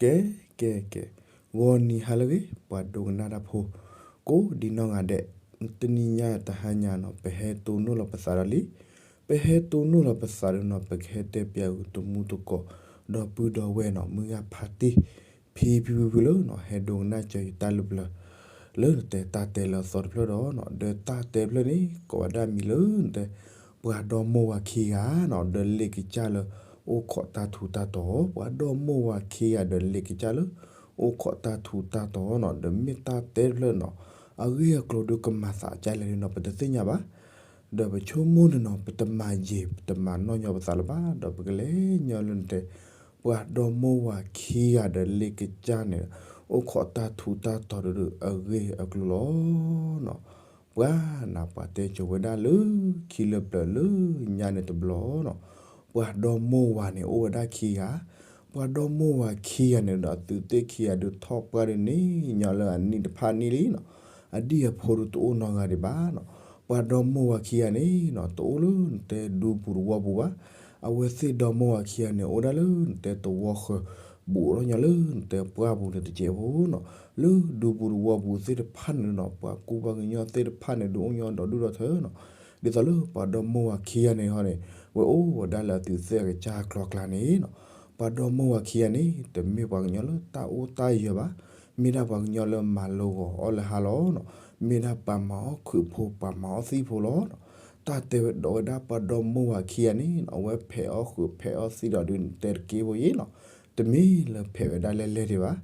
ကဲ ကဲ ကဲ, ဂီၤနံၤဟါလၢအဂ့ၤ ပှၤဒိကနၣ်တၢ်ဖိ ကိးဒံနီၢ်ဂၤဒဲး, တနံၤညါတဟါညါနီၤ ပဟဲတိၢ်နီၣ်လီၤပသးဒီးလံ, ပဟဲတိၢ်နီၣ်လီၤပသးဒီးနီၤ ပကဟဲတဲပၠးဂုာ်တမူတကိး ဒီပုၢ်ဒီဝဲၢ်နီၤ မုၢ်ဂၤဖါတံၢ် ဖံဖံဖုဖုလၢနီၤ ဟဲဒိကနၣ်စၢၤယတၢ်လၢပျၢၤ လၢနတဲတၢ်တဲလၢအသီတဖျၢၣ်ဒီးနီၤ ဒီးတၢ်တဲဖျၢၣ်န့ၣ် ကိးဝဲဒၣ်မံၤလၢနတဲ ပှၤဒီမါဝၤခံဂၤနီၤ ဒီးလ့ၢ်ကစၢ်လၢအိၣ်ခိးတၢ်ထူးတၢ်တီၤ, ပှၤဒီမါဝၤခံဂၤဒီးလ့ၢ်ကစၢ်လၢ အိၣ်ခိးတၢ်ထူးတၢ်တီၤနီၤ ဒီးမ့ၢ်တၢ်တဲတဖျၢၣ်နီၤ အဂ့ၢ်အကျိၤဒုးကမၤသးကလဲၣ်ဒုးနီၤ ပတသ့ၣ်ညါဘၣ်. ဒီးပဆိကမိၣ်န့ၣ်နီၤ ပတမၤယံာ် ပတမၤနီၢ်ညီပသးလၢၤဘၣ် ဒီးပကလဲၤညီလၢနတဲ ပှၤဒီမါဝၤခံဂၤဒီးလ့ၢ်ကစၢ်န့ၣ် အိၣ်ခိးတၢ်ထူးတၢ်တီၤဒုးအဂ့ၢ်အကျိၤလီၤ. ပှၤနၤပှၤတဲကၠိၤဝဲဒၣ်လၢခံလၢပျၢၤလၢညါန့ၣ်တဘျီနီၤ ပှၤဒီမါဝၤန့ၣ်အိၣ်ဝဲဒၣ်ခံဂၤ, ပှၤဒီမါဝၤခံဂၤန့ၣ်ဒီးအသုးသ့ၣ်ခံဂၤဒုးထီၣ်ပှၢ်ဒုးန့ၣ် ညီလၢအနံၣ်တဖၣ်နံၣ်လံနီၤ, အဒံၣ်အဖိဒုးတအိၣ်နီတဂၤဒံးဘၣ်နီၤ, ပှၤဒီမါဝၤခံဂၤန့ၣ်နီၤ တအိၣ်လၢနတဲဒူပူၤတဝီပူၤဘၣ်, အဝဲသ့ၣ်ဒီမါဝၤခံဂၤန့ၣ် အိၣ်ဒၣ်လၢနတဲသဝီဃၢၤ ဘူးထီၣ်ညီလၢနတဲပှၢ်ပူၤန့ၣ်တစဲးဖိနီၤ, လၢဒူပူၤတဝီပူၤသ့ၣ်တဖၣ်န့ၣ်နီၤ ပှၤကူပှၤကညီသ့ၣ်တဖၣ်န့ၣ် ဒုးအိၣ်ညီဒီဒူၣ်ဒီထၢနီၤ, ဒ်သိးလၢပှၤဒီမါဝၤခံဂၤန့ၣ်ဟီန့ၣ် ဝဲအိၣ်ဝဲဒၣ်လၢအသုးသ့ၣ်အကစၢ်အကျီကျါန့ၣ်နီၤ, ပှၤဒီမါဝၤခံဂၤန့ၣ် တမ့ၢ်ပှၤကညီလၢတၢ်အိၣ်တၢ်ယၢၤဘၣ်, မ့ၢ်ဒၣ်ပှၤကညီလၢမၤလိဂီၤအီၣ်လၢဟါလီၤနီၤ, မ့ၢ်ဒၣ်ပှၤမၤအီၣ်ခုးဖိ ပှၤမၤအီၣ်သံၣ်ဖိလီၤနီၤ, တၢ်တဲဝဲဒီးဝဲဒၣ်ပှၤဒီမါဝၤခံဂၤန့ၣ်နီၤ အဝဲဖဲးအီၣ်ခုးဖဲးအီၣ်သံၣ်ဒီးဒုးနတဲတက့ၢ်ဖိယ့ၣ်နီၤ, တမ့ၢ်လၢဖဲးဝဲဒၣ်လဲၣ်လဲၣ်ဒံးဘၣ်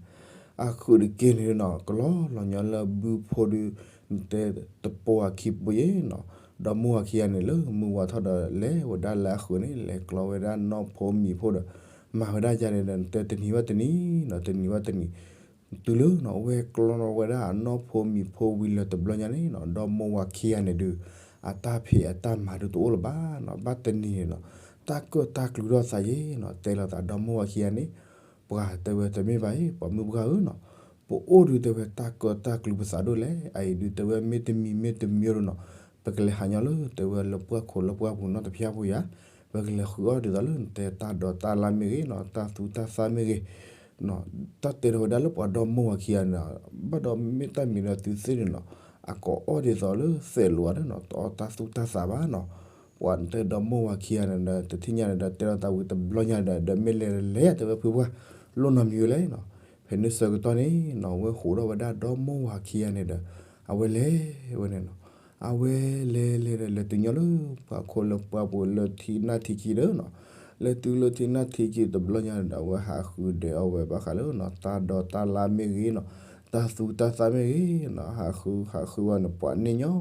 အဃုာ်တက့ၢ်န့ၣ်နီၤ ကလီလီၤညီလၢဘုဖိဒုး နတဲတပိာ်အခံပိယ့ၣ်နီၤ, ဒီမါဝၤခံဂၤန့ၣ် လၢမုၢ်ဝါထီၣ်ဒီးလဲၤဝဲဒၣ်လၢအဃုာ်န့ၣ် လဲၤကျီဝဲဒၣ်နီၢ်ဖိမံၤဖိဒီး မၤဝဲဒၣ်ယၤန့ၣ်ဒီး နတဲတနံၤဘၣ်တနံၤနီၤ တနံၤဘၣ်တနံၤ တုၤလၢနီၤ အဝဲကျီဝဲဒၣ်အနီၢ်ဖိမံၤဖိဝံၤလၢၤတဘျီညါန့ၣ်နီၤ ဒီမါဝၤခံဂၤန့ၣ်ဒုး အတၢ်ဖံးအတၢ်မၤဒုးတအိၣ်လၢၤဘၣ်နီၤ, ဘၣ်တနံၤန့ၣ်နီၤ တၢ်ကၢၣ်တၢ်ကျူထီၣ်သးယ့ၣ်နီၤ တဲလီၤသးဒီမါဝၤခံဂၤန့ၣ် ပှၤတဲဝဲတမ့ၢ်ဘၣ်အံၤ ပှၤမုၢ်ပှၢ်ဧၢနီၤ, ပအိၣ်ဒုးတဲဝဲတၢ်ကၢၣ်တၢ်ကျူပသးဒိၣ်လဲၣ်, အအံၤဒုးတဲဝဲမ့ၢ်တမံၤမ့ၢ်တမံၤဒုးနီၤ, ပကလဲၤဟးညီလၢတဲဝဲလၢပှၢ်ခိၣ်လၢပှၢ်ပူၤနီတဖျၢၣ်ဖိယၤ, ပကလဲၤဃုအီၣ်ဒ်သိးလၢနတဲတၢ်ဒိးတၢ်လၢ်မ့ၢ်ဂ့ၤနီၤ, တၢ်သူတၢ်သၣ်မ့ၢ်ဂ့ၤ တၢ်တဲထီၣ်ဝဲဒၣ်လၢပှၤဒီမါဝၤခံဂၤန့ၣ်, ဘၣ်ဒီးမ့ၢ်တၢ်မံၤဒီးသုသ့ၣ်န့ၣ်နီၤ, အကိးအီၣ်ဒ်သိးလၢသဲးလိာ်ဧါဒီးနီၤ, တအီၣ်တၢ်သူၣ်တၢ်သးဘၣ်နီၤ, ပှၤတဲဒီမါဝၤခံဂၤန့ၣ်ဒီး တထံၣ်ညါန့ၣ်ဒီး တဲလီၤသးဝံၤတဘျီညါဒီး ဒီးမ့ၢ်လဲၤလဲၤတဲဝဲဖုပှၢ် လိၣ်နီတမံၤဝဲလဲၣ်နီၤ, ဖဲန့ၣ်ဆၢကတီၢ်န့ၣ်နီၤ အဝဲဟးထီၣ်ဝဲဒၣ်ဒီမါဝၤခံဂၤန့ၣ်ဒီး အဝဲလဲၤဝဲန့ၣ်နီၤ, အဝဲလဲၤလဲၤဒီး လဲၤတုၤညီလၢပှၢ်ခိၣ်လၢပှၢ်ပူၤလၢထံနၢ်ထံခံဒီးနီၤ, လဲၤတုၤလၢထံနၢ်ထံခံတဘျီညါန့ၣ်ဒီး အဝဲဟးဃုဒဲးအီၣ်ဝဲဘၣ်ဃးလၢနီၤ တၢ်ဒိးတၢ်လၢ်မ့ၢ်ဂ့ၤနီၤ, တၢ်သူတၢ်သၣ်မ့ၢ်ဂ့ၤနီၤ, ဟးဃုဟးဃုဝဲန့ၣ် ပှၤန့ၢ်ညီ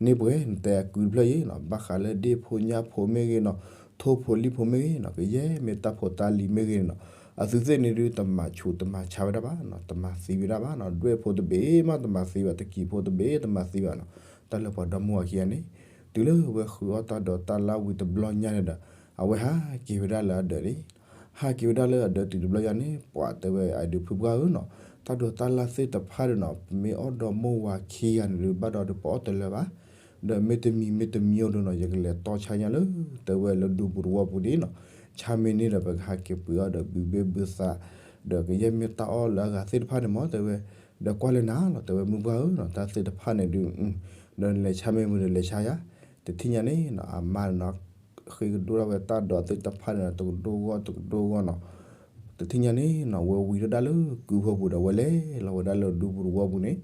န့ၢ်ပှဲၤနတဲအကုတဖျၢၣ်ယ့ၣ်နီၤ, ဘၣ်ဃးလၢဒ့ၣ်ဖိညၣ်ဖိမ့ၢ်ဂ့ၤနီၤ, ထိၣ်ဖိလံၣ်ဖိမ့ၢ်ဂ့ၤနီၤ, ကယဲၢ်မ့ၢ်တၢ်ဖိတၢ်လံၤမ့ၢ်ဂ့ၤနီၤ, အသုသ့ၣ်န့ၣ်ဒုးတမၤဆူးတမၤဆါဝဲဒၣ်ဘၣ်နီၤ, တမၤသံဝဲဒၣ်ဘၣ်နီၤ, ဒွဲၣ်ဖိတဘ့ၣ်မးတမၤသံဘၣ်, တကံၤဖိတဘ့ၣ်တမၤသံဘၣ်နီၤ, တၢ်လၢပှၤဒီမါဝၤခံဂၤန့ၣ်, တုၤလၢဝဲဃုအီၣ်တၢ်ဒိးတၢ်လၢ်ဝံၤတဘျီညါန့ၣ်ဒီး အဝဲဟးက့ၤဝဲဒၣ်လၢအဒၢးန့ၣ် ဟးက့ၤဝဲဒၣ်လၢအဒၢးတုၤတဘျီညါန့ၣ် ပှၤတဲဝဲအဒုးဖုပှၢ်ဧၢနီၤ, တၢ်ဒိးတၢ်လၢ်သ့ၣ်တဖၣ်ဒီးနီၤ ပမ့ၢ်အီၣ်ဒီမါဝၤခံဂၤန့ၣ်ဒုး ဘၣ်ဒီးဒုးပအီၣ်တလၢာ်ဘၣ်, ဒီးမ့တမံၤမ့တမံၤအိၣ်ဒီးနီၤ ယကလဲၤတီဆါညါလၢ တဲဝဲလၢဒူပူၤတဝီပူၤဒ်နီၤ, ဆါမ့ၢ်န့ၣ်ဒီး ပကဟးက့ၤပှ့ၤအီၣ်ဒီးဘုဘ့ၣ်ဘုသး, ဒီးကယဲၢ်မ့ၢ်တၢ်အီၣ်လၢအဂၤသ့ၣ်တဖၣ်န့ၣ်မ့ၢ်တဲဝဲ, ဒီးကွၢ်လၢနၤလီၤ တဲဝဲမုၢ်ပှၢ်ဧၢနီၤ တၢ်သ့ၣ်တဖၣ်န့ၣ်ဒုး, ဒီးနလဲၤဆါမ့ၢ်မုၢ်ဒီးလဲၤဆါယၤ, တထံၣ်ညါန့ၣ်နီၤ အမါနီၤ ဃ့ကဒိၣ်ထီၣ်ဝဲတၢ်ဒိးသ့ၣ်တဖၣ်န့ၣ် တကဒိၣ်ဂီၢ်တကဒိၣ်ဂီၢ်နီၤ, တထံၣ်ညါန့ၣ်နီၤ ဝဲဝံၤဒၣ်လၢကုဖိပူၤဒီး ဝဲလဲၤလီၤဝဲဒၣ်လၢဒူပူၤတဝီပူၤန့ၣ်,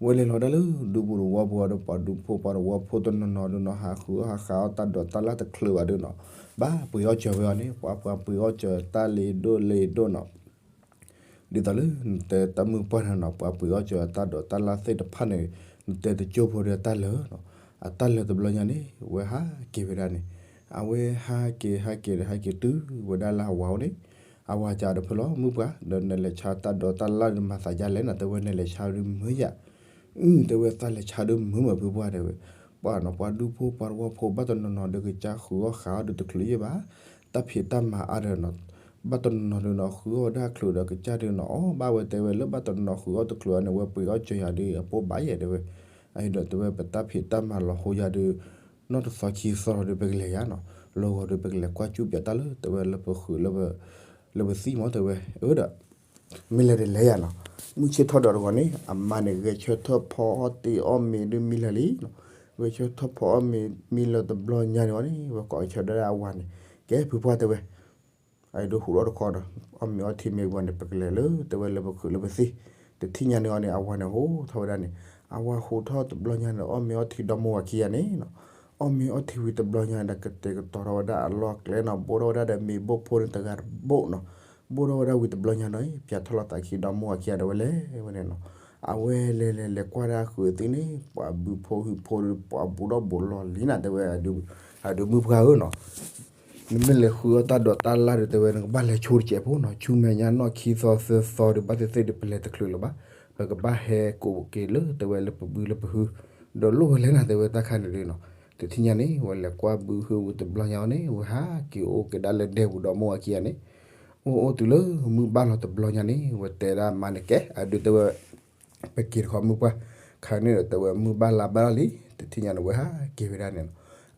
ဝဲလဲၤလီၤဒၣ်လၢဒူပူၤတဝီပူၤဒီး ပှၤဒူဖိပှၤတဝီဖိတနီၤနီၤဒီးနီၤ ဟးဃုအီၣ်ဟးဃုအီၣ်တၢ်ဒိးတၢ်လၢ်တချုးဘၣ်ဒီးနီၤ, ဘၣ်ပှ့ၤအီၣ်စၢၤဝဲအီၤန့ၣ် ပှၤပှ့ၤအီၣ်စၢၤတၢ်လၢဒိၣ်လၢဒိၣ်နီၤ ဒ်သိးလၢနတဲတၢ်မုၢ်ပှၢ်န့ၣ်နီၤ ပှၤပှ့ၤအီၣ်စၢၤတၢ်ဒိးတၢ်လၢ်သ့ၣ်တဖၣ်န့ၣ်, နတဲတကၠိဖိဒီးတၢ်လၢာ်နီၤ, အတၢ်လၢာ်တဘျီညါန့ၣ် ဝဲဟးက့ၤဝဲဒၣ်န့ၣ်, အဝဲဟးက့ၤဟးက့ၤဒီးဟဲက့ၤတုၤဝဲဒၣ်လၢအဝၤအိၣ်န့ၣ်, အဝၤစံးဒီးဖုလီၤ မုၢ်ပှၢ် ဒီးနလဲၤဆါတၢ်ဒိးတၢ်လၢ်ဒီးမၤသးဒ်လဲၣ်နီၤ, တဲဝဲနလဲၤဆါဒုးမုာ်ယၤ အု တဲဝဲသးလဲၤဆါဒုးမုာ်မးဖုပှၢ်တဲဝဲ, ပှၤနီၤ ပှၤဒူဖိပှၤတဝီဖိဘၣ်တနီၤနီၤဒီး ကစၢ်ဃုအီၣ်ဃုအီၣ်ဒီးတချုးယဲၢ်ဘၣ်, တၢ်ဖံးတၢ်မၤအါဒီးနီၤ, ဘၣ်တနီၤနီၤဒီးနီၤ ဃုအီၣ်ဝဲဒၣ်ချုးဒီးကစၢ်ဒုးနီၤ အီၣ်ဘၣ်ဝဲတဲဝဲလၢဘၣ်တနီၤနီၤဃုအီၣ်တချုးအီၤန့ၣ် ဝဲပှ့ၤအီၣ်စၢၤယၤဒီးအပိၢ်ဘၣ်ယဲၢ်တဲဝဲ, အအံၤဒီးတဲဝဲပတၢ်ဖံးတၢ်မၤလီၤဟိယၤဒီး နီၢ်တသီခံသီဒီးပကလဲၤယၤနီၤ, လီၤဂီၤဒီးပကလဲၤကွၢ်ကၠူပၠးတၢ်လၢတဲဝဲလၢပဃုာ် လၢပသံၣ်မးတဲဝဲ, အၢဒီး မ့ၢ်လၢာ်ဒ်လဲၣ်ယၤနီၤ. မုၢ်ဆ့ၣ်ထီၣ်ဒီးတဂီၤန့ၣ် အမါန့ၣ် ဂဲၤဆၢထၢၣ်ဖီအီၣ်တ့ၢ်အီၣ်မ့ၤဒုးမံလၢာ်လံနီၤ. ဂဲၤဆၢထၢၣ်ဖီအီၣ်မ့ၤမံလၢာ်တဘျီညါန့ၣ်ဝံၤန့ၣ် ဝဲကိးဂဲၤဆၢဒၣ်အဝၤန့ၣ် ကဲဖုပှၢ်တဲဝဲ အဒုးဟူးထီၣ်တခီဒီး အီၣ်မ့ၤအီထံမ့ၢ်ဝံၤန့ၣ် ပကလဲၤလၢတဲဝဲလၢပခုးလၢပသ့ၣ်. တထံၣ်ညါန့ၣ်အီၤန့ၣ် အဝၤန့ၣ်ဟူးထီၣ်ဝဲဒၣ်န့ၣ် အဝၤဟူးထီၣ်တဘျီညါန့ၣ် အီၣ်မ့ၤအီထံဒီမါဝၤခံဂၤန့ၣ်နီၤ. အီၣ်မ့ၤအီထံဝံၤတဘျီညါန့ၣ်ဒီး ကတဲာ်ကတီၤထီၣ်ဝဲဒၣ်အလီၢ်ကျဲနီၤ. ဘိၣ်ထီၣ်ဝဲဒၣ်ဒီးမ့ၤဘိၣ်ဖိန့ၣ်တဂၤတဘိၣ်နီၤ. ဘိၣ်ထီၣ်ဝဲဒၣ်ဝံၤတဘျီညါဒီး ပၠးထီၣ်လိာ်သးခံဒီမါဝၤခံဂၤဒီးဝဲလဲၤဝဲန့ၣ်နီၤ. အဝဲလဲၤလဲၤလဲၤကွၢ်ဒၣ်ဃုးသ့ၣ်န့ၣ် ပှၤဘုးဖိဟုးဖိဒီး ပှၤဘူးဒီးဘူးလီၤလံနၤ တဲဝဲ အဒုးမုၢ်ပှၢ်ဧၢနီၤ. နမ့ၢ်လဲၤဃုအီၣ်တၢ်ဒိးတၢ်လၢ်ဒီး တဲဝဲ နကဘၣ်လဲၤဆိတစဲးဖိနီၤ. ဆူမဲာ်ညါနီၢ်ခံသီသၢသီဒီး ဘၣ်သ့ၣ်သ့ၣ်ဒီး ပလဲၤတချုးလၢၤဘၣ်. ပကဘၣ်ဟဲကိးက့ၤလၢတဲဝဲလၢပဘုလၢပဟု ဒီးလိၣ်ဝဲလဲၣ်နၤ တဲဝဲတၢ်ခါန့ၣ်ဒုးနီၤ. တထံၣ်ညါန့ၣ် ဝဲလဲၤကွၢ်ဘုဟုဝံၤတဘျီညါအီၤန့ၣ် ဝဲဟးက့ၤအိၣ်က့ၤဒၣ်လၢဒဲပူၤဒီမါဝၤခံဂၤန့ၣ် အိၣ်အိၣ်တုၤလၢမုၢ်ဘၣ်လီၤတဘျီညါန့ၣ် ဝဲတဲဒၣ်မါန့ၣ် ကဲ အဒုးတဲဝဲ ပက့ၤတခီမုၢ်ပှၢ် ခါန့ၣ်ဒီးတဲဝဲမုၢ်ဘၣ်လါဘၣ်လီၤလံ. တထံၣ်ညါန့ၣ် ဝဲဟးက့ၤဝဲဒၣ်န့ၣ်နီၤ.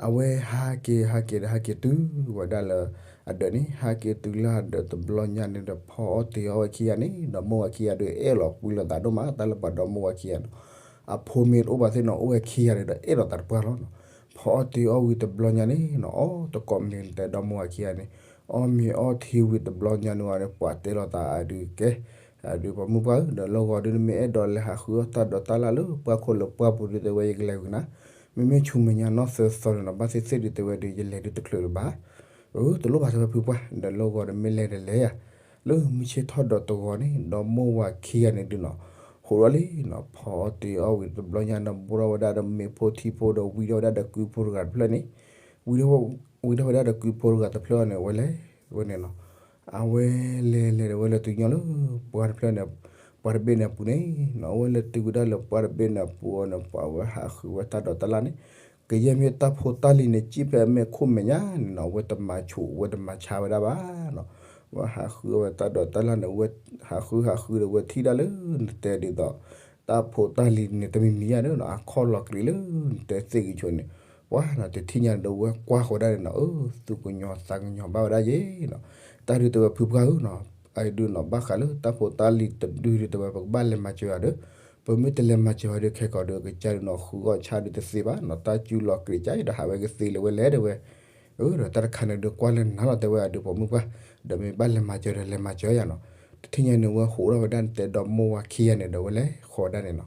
အဝဲဟးက့ၤဟးက့ၤဒီးဟးက့ၤတုၤဝဲဒၣ်လၢအဒၢးန့ၣ် ဟးက့ၤတုၤလၢအဒၢးတဘျီညါန့ၣ်ဒီး ဖီအီၣ်တ့ၢ်အီၣ်ဝဲခံဂၤန့ၣ် ဒီမါဝၤခံဂၤဒီး အဲၣ်လီၤကွံလိာ်သးဒိၣ်မး တၢ်လၢပှၤဒီမါဝၤခံဂၤနီၤ. အဖိမ့ၢ်တအိၣ်ဘၣ်သ့ၣ်နီၤ အိၣ်ဝဲခံဂၤဒီး အဲၣ်လိာ်သးတပှၢ်လီၤနီၤ. ဖီအီၣ်တ့ၢ်အီၣ်ဝံၤတဘျီညါန့ၣ်နီၤ အီၣ်တကိးမ့ၤတဲဒီမါဝၤခံဂၤန့ၣ် အီၣ်မ့ၤအီထံဝံၤတဘျီညါန့ၣ်ဝံၤန့ၣ် ပှၤတဲလိာ်သးအဒုးကဲ အဒုးပှၤမုၢ်ပှၢ်ဧၢ ဒီးလၢဂီၤဒုး နမ့ၢ်အဲၣ်ဒိးလဲၤဟးဃုအီၣ်တၢ်ဒိးတၢ်လၢ်လၢပှၢ်ခိၣ်လၢပှၢ်ပူၤဒုး တဲဝဲယကလဲၤဝံၤနၤ. မ့မ့ၢ်ဆူမဲာ်ညါနီၢ်သၢသီန့ၣ်နီၤ ဘၣ်သ့ၣ်သ့ၣ်ဒုး တဲဝဲဒုး ယလဲၤဒုးတချုးလၢၤဘၣ်. အၢ တလိၣ်ဘၣ် တဲဝဲဖုပှၢ် ဒီးလၢဂီၤဒီးမ့ၢ်လဲၤဒီးလဲၤယၤ. လၢမုၢ်ဆ့ၣ်ထီၣ်ဒီးတဂီၤန့ၣ် ဒီမါဝၤခံဂၤန့ၣ်ဒုးနီၤ ဟူးထီၣ်လံနီၤ. ဖီအီၣ်တ့ၢ်အီၣ်ဝံၤတဘျီညါဒီး ဘိၣ်ထီၣ်ဝဲဒၣ်ဒီးမ့ၤဖိထံဖိဒီး ဝံထီၣ်ဝဲဒၣ်ဒီးကုဖိတဂၤတဖျၢၣ်န့ၣ် ဝံထီၣ်ဝဲဒၣ်ဒီးကုဖိတဂၤတဖျၢၣ်န့ၣ် ဝဲလဲၤဝဲန့ၣ်နီၤ. အဝဲလဲၤလဲၤဒီးဝဲလဲၤတုၤညီလၢပှၢ်တဖျၢၣ်န့ၣ် ပှၢ်တဘ့ၣ်န့ၣ်အပူၤန့ၣ်နီၤ. အဝဲလဲၤတုၤဝဲဒၣ်လၢပှၢ်တဘ့ၣ်န့ၣ်အပူၤအီၤန့ၣ် ပှၤဝဲဟးဃုဝဲတၢ်ဒိးတၢ်လၢ်န့ၣ် ကယဲၢ်မ့ၢ်တၢ်ဖိတၢ်လံၤန့ၣ် ကံၣ်ဖဲအမဲာ်ခိၣ်မဲာ်ညါန့ၣ်နီၤ ဝဲတမၤဆူၣ် ဝဲတမၤဆါဝဲဒၣ်ဘၣ်နီၤ. ဝဲဟးဃုဝဲတၢ်ဒိးတၢ်လၢ်န့ၣ် ဝဲဟးဃုဟးဃုဒီး ဝဲထံၣ်ဒၣ်လၢနတဲဒ်သိး တၢ်ဖိတၢ်လံၤန့ၣ်တမံၤမံၤညါဒီးနီၤ အခီၣ်လီၤကြံးလၢနတဲသ့ၣ်ဂ့ၤဆိန့ၣ် ပှၤနီၤ တထံၣ်ညါန့ၣ်ဒီး ဝဲကွၢ်ဃီဒၣ်န့ၣ်နီၤ အၢ သူၣ်ကညီၤသးကညီၤဘၣ်ဝဲဒၣ်ယဲနီၤ. တၢ်ဒုးတဲဝဲဖုပှၢ်ဧၢနီၤ အဒုးနီၤ ဘၣ်ဃးလၢတၢ်ဖိတၢ်လံၤတဒုဒုးတဲဝဲ ပကဘၣ်လဲၤမၤစၢၤအီၤဒီး ပမ့ၢ်တလဲၤမၤစၢၤအီၤဒီး ခဲကီးဒီး ကစၢ်ဒုးနီၤ ဃုအီၣ်ဆၣ်ဒုးတသ့ဘၣ်နီၤ တၢ်စူၤလီၤကြံးကစၢ်ဒီး ဟးဝဲကသ့လၢၤဝဲလဲၣ်တဲဝဲ. အၢ ဒီးတၢ်တခါန့ၣ်ဒုးကွၢ်လၢနၤလီၤ တဲဝဲအဒုးပိာ်မုၣ်ပှၢ် ဒီးမ့ၢ်ဘၣ်လဲၤမၤစၢၤဒီးလဲၤမၤစၢၤယၤနီၤ. တထံၣ်ညါန့ၣ် ဝဲဟူးထီၣ်ဝဲဒၣ်နတဲဒီမါဝၤခံဂၤန့ၣ်ဒီး ဝဲလဲၤဃီဒၣ်န့ၣ်နီၤ.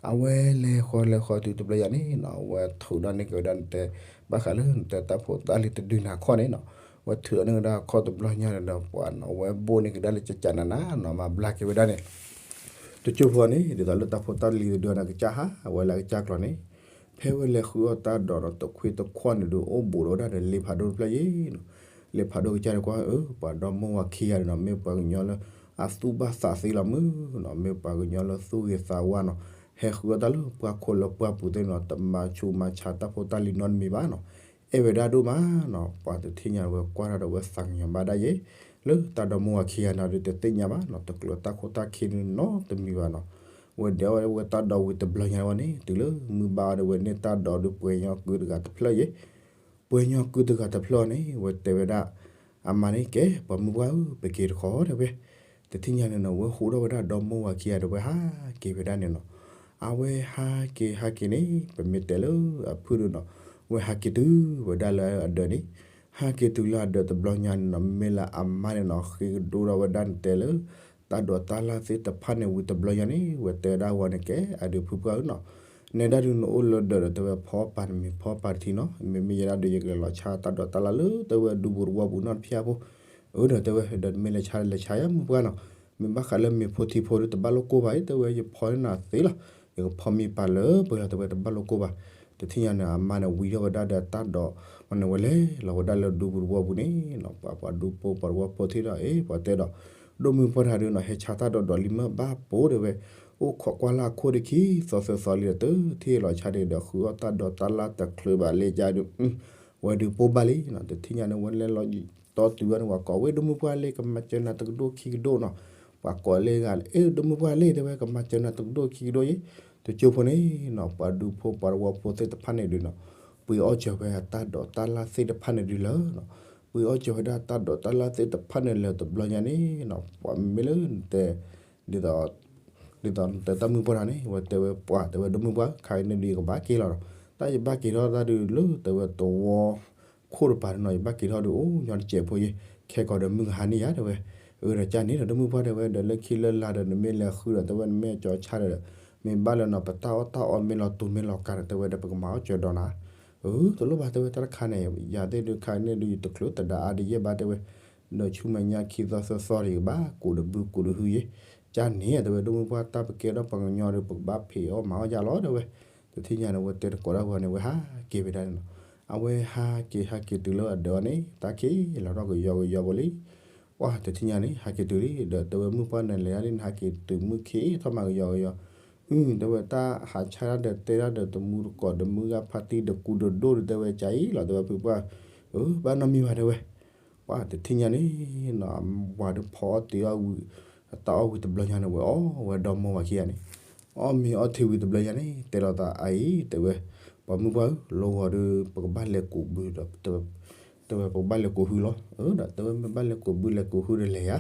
အဝဲလဲၤဃီလဲၤဃီတုၤတဘျီညါန့ၣ်နီၤ ဝဲထုးဒီးန့ၢ်က့ၤဝဲဒၣ်နတဲ ဘၣ်ဃးလၢနတဲတၢ်ဖိတၢ်လံၤတဒုန့ၣ်အခီၣ်န့ၣ်နီၤ. ဝဲထုးဒီးန့ၢ်ကဒါအခီၣ်တဘျီညါန့ၣ်ဒီး ပှၤနီၤ ဝဲဘိၣ်န့ၢ်ကဒါလၢကကးနၤနၤနီၤ မၤဘျါက့ၤဝဲဒၣ်န့ၣ် တကၠိဖိန့ၣ် ဒ်သိးလၢတၢ်ဖိတၢ်လံၤတဒုန့ၣ် ကစၢ်ဟးဝဲလၢအကစၢ်ကျီၤန့ၣ် ဖဲဝဲလဲၤဃုအီၣ်တၢ်ဒိးဒီးတခွ့တခွီၣ်န့ၣ်ဒုး အိၣ်ဘူးဒီးဝဲဒၣ်ဒီးလ့ဖးဒိၣ်တဖျၢၣ်ယဲနီၤ. လ့ဖးဒိၣ်ကစၢ်ဒီးကွၢ် အၢ ပှၤဒီမါဝၤခံဂၤန့ၣ်နီၤ မ့ၢ်ပှၤကညီလၢအသူၣ်ဘၣ်သးသ့လီၤမုၢ်နီၤ မ့ၢ်ပှၤကညီလၢသူၣ်ဂ့ၤသးဝါနီၤ ဟဲဃုအီၣ်တၢ်လၢပှၢ်ခိၣ်လၢပှၢ်ပူၤသ့ၣ်နီၤ တမၤဆူၣ်မၤဆါတၢ်ဖိတၢ်လံၤနီတမံၤဘၣ်နီၤ အဲၣ်ဝဲဒၣ်ဒိၣ်မးနီၤ. ပှၤတထံၣ်ညါဝဲကွၢ်တၢ်ဒီးဝဲသးကညီၤဘၣ်ဒၣ်ယဲ လၢတၢ်ဒီမါဝၤခံဂၤန့ၣ်ဒီးတသ့ၣ်ညါဘၣ်နီၤ တကျၢၤတၢ်ခိၣ်တၢ်ခံနီတမံၤဘၣ်နီၤ. ဝဲဒဲးအီၣ်ဝဲတၢ်ဒိးဝံၤတဘျီညါဝဲန့ၣ် တုၤလၢမုၢ်ဘၣ်အီၤဒီးဝဲန့ၢ်တၢ်ဒိးဒုးပှဲၤညီကုတဂၤတဖျၢၣ်ယဲ ပှဲၤညီကုတဂၤတဖျၢၣ်န့ၣ် ဝဲတဲဝဲဒၣ် အမါန့ၣ် ကဲ ပှၤမုၢ်ပှၢ်ဧၢ ပက့ၤတခီတဲဝဲ. တထံၣ်ညါန့ၣ်နီၤ ဝဲဟူးထီၣ်ဝဲဒၣ်ဒီမါဝၤခံဂၤဒီးဝဲဟးက့ၤဝဲဒၣ်န့ၣ်နီၤ. အဝဲဟးက့ၤဟးက့ၤန့ၣ် ပမ့ၢ်တဲလၢအဖုၣ်ဒုးနီၤ ဝဲဟးက့ၤတုၤဝဲဒၣ်လၢအဒၢးန့ၣ် ဟးက့ၤတုၤလၢအဒၢးတဘျီညါန့ၣ်နီၤ မ့ၢ်လၢအမါန့ၣ်နီၤ ဃ့ကဒိဒီးဝဲဒၣ်နတဲလၢ တၢ်ဒိးတၢ်လၢ်သ့ၣ်တဖၣ်န့ၣ်ဝံၤတဘျီညါန့ၣ် ဝဲတဲဝဲဒၣ်ဝဲန့ၣ် ကဲ အဒုးဖုပှၢ်ဧၢနီၤ နဲဒၣ်ဒုးနအိၣ်လၢဒၢးဒီးတဲဝဲဖီပာ်တမံၤဖီပာ်တထံနီၤ မ့မ့ၢ်ယဲဒၣ်ဒုးယကလဲၤလီၤဆါတၢ်ဒိးတၢ်လၢ်လၢတဲဝဲဒူပူၤတဝီပူၤနီတဖျၢၣ်ဖိ အၢဒီးတဲဝဲ ဒီးနမ့ၢ်လဲၤဆါလဲၤဆါယၤမုၢ်ပှၢ်နီၤ မ့ၢ်ဘၣ်ဃးလၢမ့ၤဖိထံဖိဒီးတဘၣ်လိာ်ကိၢ်ဘၣ်အံၤ တဲဝဲယဖီန့ၢ်နၤသ့လီၤ ယကဖီမ့ၤပာ်လၢပှဲၤလီၤတဲဝဲတဘၣ်လိာ်ကိၢ်ဘၣ် တထံၣ်ညါန့ၣ် အမါန့ၣ်ဝံထီၣ်ဝဲဒၣ်ဒီးတၢ်ဒိး ဝဲန့ၣ်ဝဲလဲၤလီၤဝဲဒၣ်လၢဒူပူၤတဝီပူၤန့ၣ်နီၤ ပှၤပှၤဒူဖိပှၤတဝီဖိထံၣ်ဒီး အ့ ပှၤတဲဒီး ဒိၣ်မုၢ်ပှၢ်တၢ်ဒုးနီၤ ဟဲဆါတၢ်ဒိးဒိးလံမ့ၢ်ဘၣ်ပိာ်တဲဝဲ အိၣ်ခိးကွၢ်လၢ်အခိၣ်တခံ သီသၢသီလံဒီး တထံၣ်လီၤဆါဒံးဒီး ဃုအီၣ်တၢ်ဒိးတၢ်လၢ်တချုးဘၣ်လၢကဒီး ဝဲဒုးပိၢ်ဘၣ်လံနီၤ တထံၣ်ညါန့ၣ် ဝဲလဲၤလီၤတီတုၤဝဲန့ၣ် ပှၤကိးဝဲဒိၣ်မုၢ်ပှၢ်လ့ ကမၤစၢၤနၤတကဒိၣ်ခံကဒိၣ်နီၤ ပှၤကိးလၢဂၤ အ့ ဒိၣ်မုၢ်ပှၢ်လ့ တဲဝဲ ကမၤစၢၤနၤတကဒိၣ်ခံကဒိၣ်ယဲ တကၠိဖိန့ၣ်နီၤ ပှၤဒူဖိပှၤတဝီဖိသ့ၣ်တဖၣ်န့ၣ်ဒုးနီၤ ပှ့ၤအီၣ်စၢၤဝဲအတၢ်ဒိးတၢ်လၢ်သ့ၣ်တဖၣ်န့ၣ်ဒုးလၢနီၤ ပှ့ၤအီၣ်ကၠီၤဝဲဒၣ်တၢ်ဒိးတၢ်လၢသ့ၣ်တဖၣ်န့ၣ်လၢတဘျီညါန့ၣ်နီၤ, ပှၤမ့မ့ၢ်လၢနတဲ ဒ်သိး ဒ်သိးနတဲတၢ်မုၢ်ပှၢ်တၢ်န့ၣ် ဝဲတဲဝဲပှၤတဲဝဲ ဒီမုၢ်ပှၢ် ခါအံၤန့ၣ်ဒုးယကဘၣ်က့ၤလီၤဒီး တၢ်ယဘၣ်က့ၤထီၣ်တၢ်ဒုးလၢတဲဝဲသဝီခိၣ်တပၤန့ၣ်နီၤ, ယဘၣ်က့ၤထီၣ်ဒုးအိၣ်ညီတစဲးဖိယဲ, ခဲကီးဒီးမုၢ်ကဟါန့ၣ်ယါတဲဝဲ, အၢဒီးကၢ်န့ၣ်ဒီး ဒီမုၢ်ပှၢ်တဲဝဲ ဒီးလၢခံလၢလာ်ဒီး နမ့ၢ်လဲၤဃုဒီး တဲဝဲနမ့ၢ်ကၠီၤဆါဒီး မ့ၢ်ဘၣ်လၢနီၤ ပတၢ်အီၣ်တၢ်အီမ့ၢ်လီၤတူာ်မ့ၢ်လီၤကၤဒီး တဲဝဲဒီး ပကမၤအီၣ်ကၠီၤဒီးနၤ အၢ တလိၣ်ဘၣ်တဲဝဲတၢ်တခါန့ၣ် ယၤသ့ၣ်ဒုးခါအံၤန့ၣ်ဒုး ယတချုးသဒါအါဒံးယဲၢ်ဘၣ်တဲဝဲ, ဒီးဆူမဲာ်ညါခံသီသၢသီဒီး ယကဘၣ်ကူးဒီးဘုကူးဒီးဟုယဲ, ကၢ်န့ၣ်တဲဝဲ ဒီမုၢ်ပှၢ် တၢ်ပကဲထီၣ်ပှၤကညီဒီး ပကဘၣ်ဖံးအီၣ်မၤအီၣ်ယါလီၤတဲဝဲ, တထံၣ်ညါန့ၣ် ဝဲတဲတကိးဒၣ်ဝဲန့ၣ် ဝဲဟးက့ၤဝဲဒၣ်န့ၣ်နီၤ, အဝဲဟးက့ၤဟးက့ၤတုၤလၢအဒၢးအီၤန့ၣ် တၢ်ခံးလီၤထီၣ်ကယီကယီဖိလံ ပှၢ်တထံၣ်ညါန့ၣ် ဟးက့ၤတုၤလံ ဒီးတဲဝဲ မုၢ်ပှၢ်နလဲၤဒၣ်န့ၣ် နဟးက့ၤတုၤမုၢ်ခံးထီၣ်မးကယီကယီ, အု တဲဝဲ တၢ်ဟးဆါတၢ်ဒီးတဲတၢ်ဒီးတမူတကိးဒီးမုၢ်ဂၢ်ဖါတံၢ်ဒီးကူဒီးဒိၣ်ဒီး တဲဝဲကၢ်အံၤလီၤ တဲဝဲဖုပှၢ်, အၢ ဘၣ်နီတမံၤဘၣ်တဲဝဲ, ပှၢ်တထံၣ်ညါန့ၣ်နီၤ ဝၤဒုးဖီအီၣ်တ့ၤအီၣ်ဝံၤ အတၢ်အီၣ်ဝံၤတဘျီညါန့ၣ် ဝဲအီၣ်ဝဲဒီမါဝၤခံဂၤန့ၣ်, အီၣ်မ့ၤအီထံဝံၤတဘျီညါန့ၣ် တဲလိာ်သးအအံၤ တဲဝဲ, ပှၤမုၢ်ပှၢ်ဧၢ လီၤဂီၤဒီး ပကဘၣ်လဲၤကူးဘုဒီး တဲဝဲပကဘၣ်လဲၤကူးဟုလီၤ, အၢ ဒီးတဲဝဲမ့ၢ်ဘၣ်လဲၤကူးဘုလဲၤကူးဟုဒီးလဲၤယါ,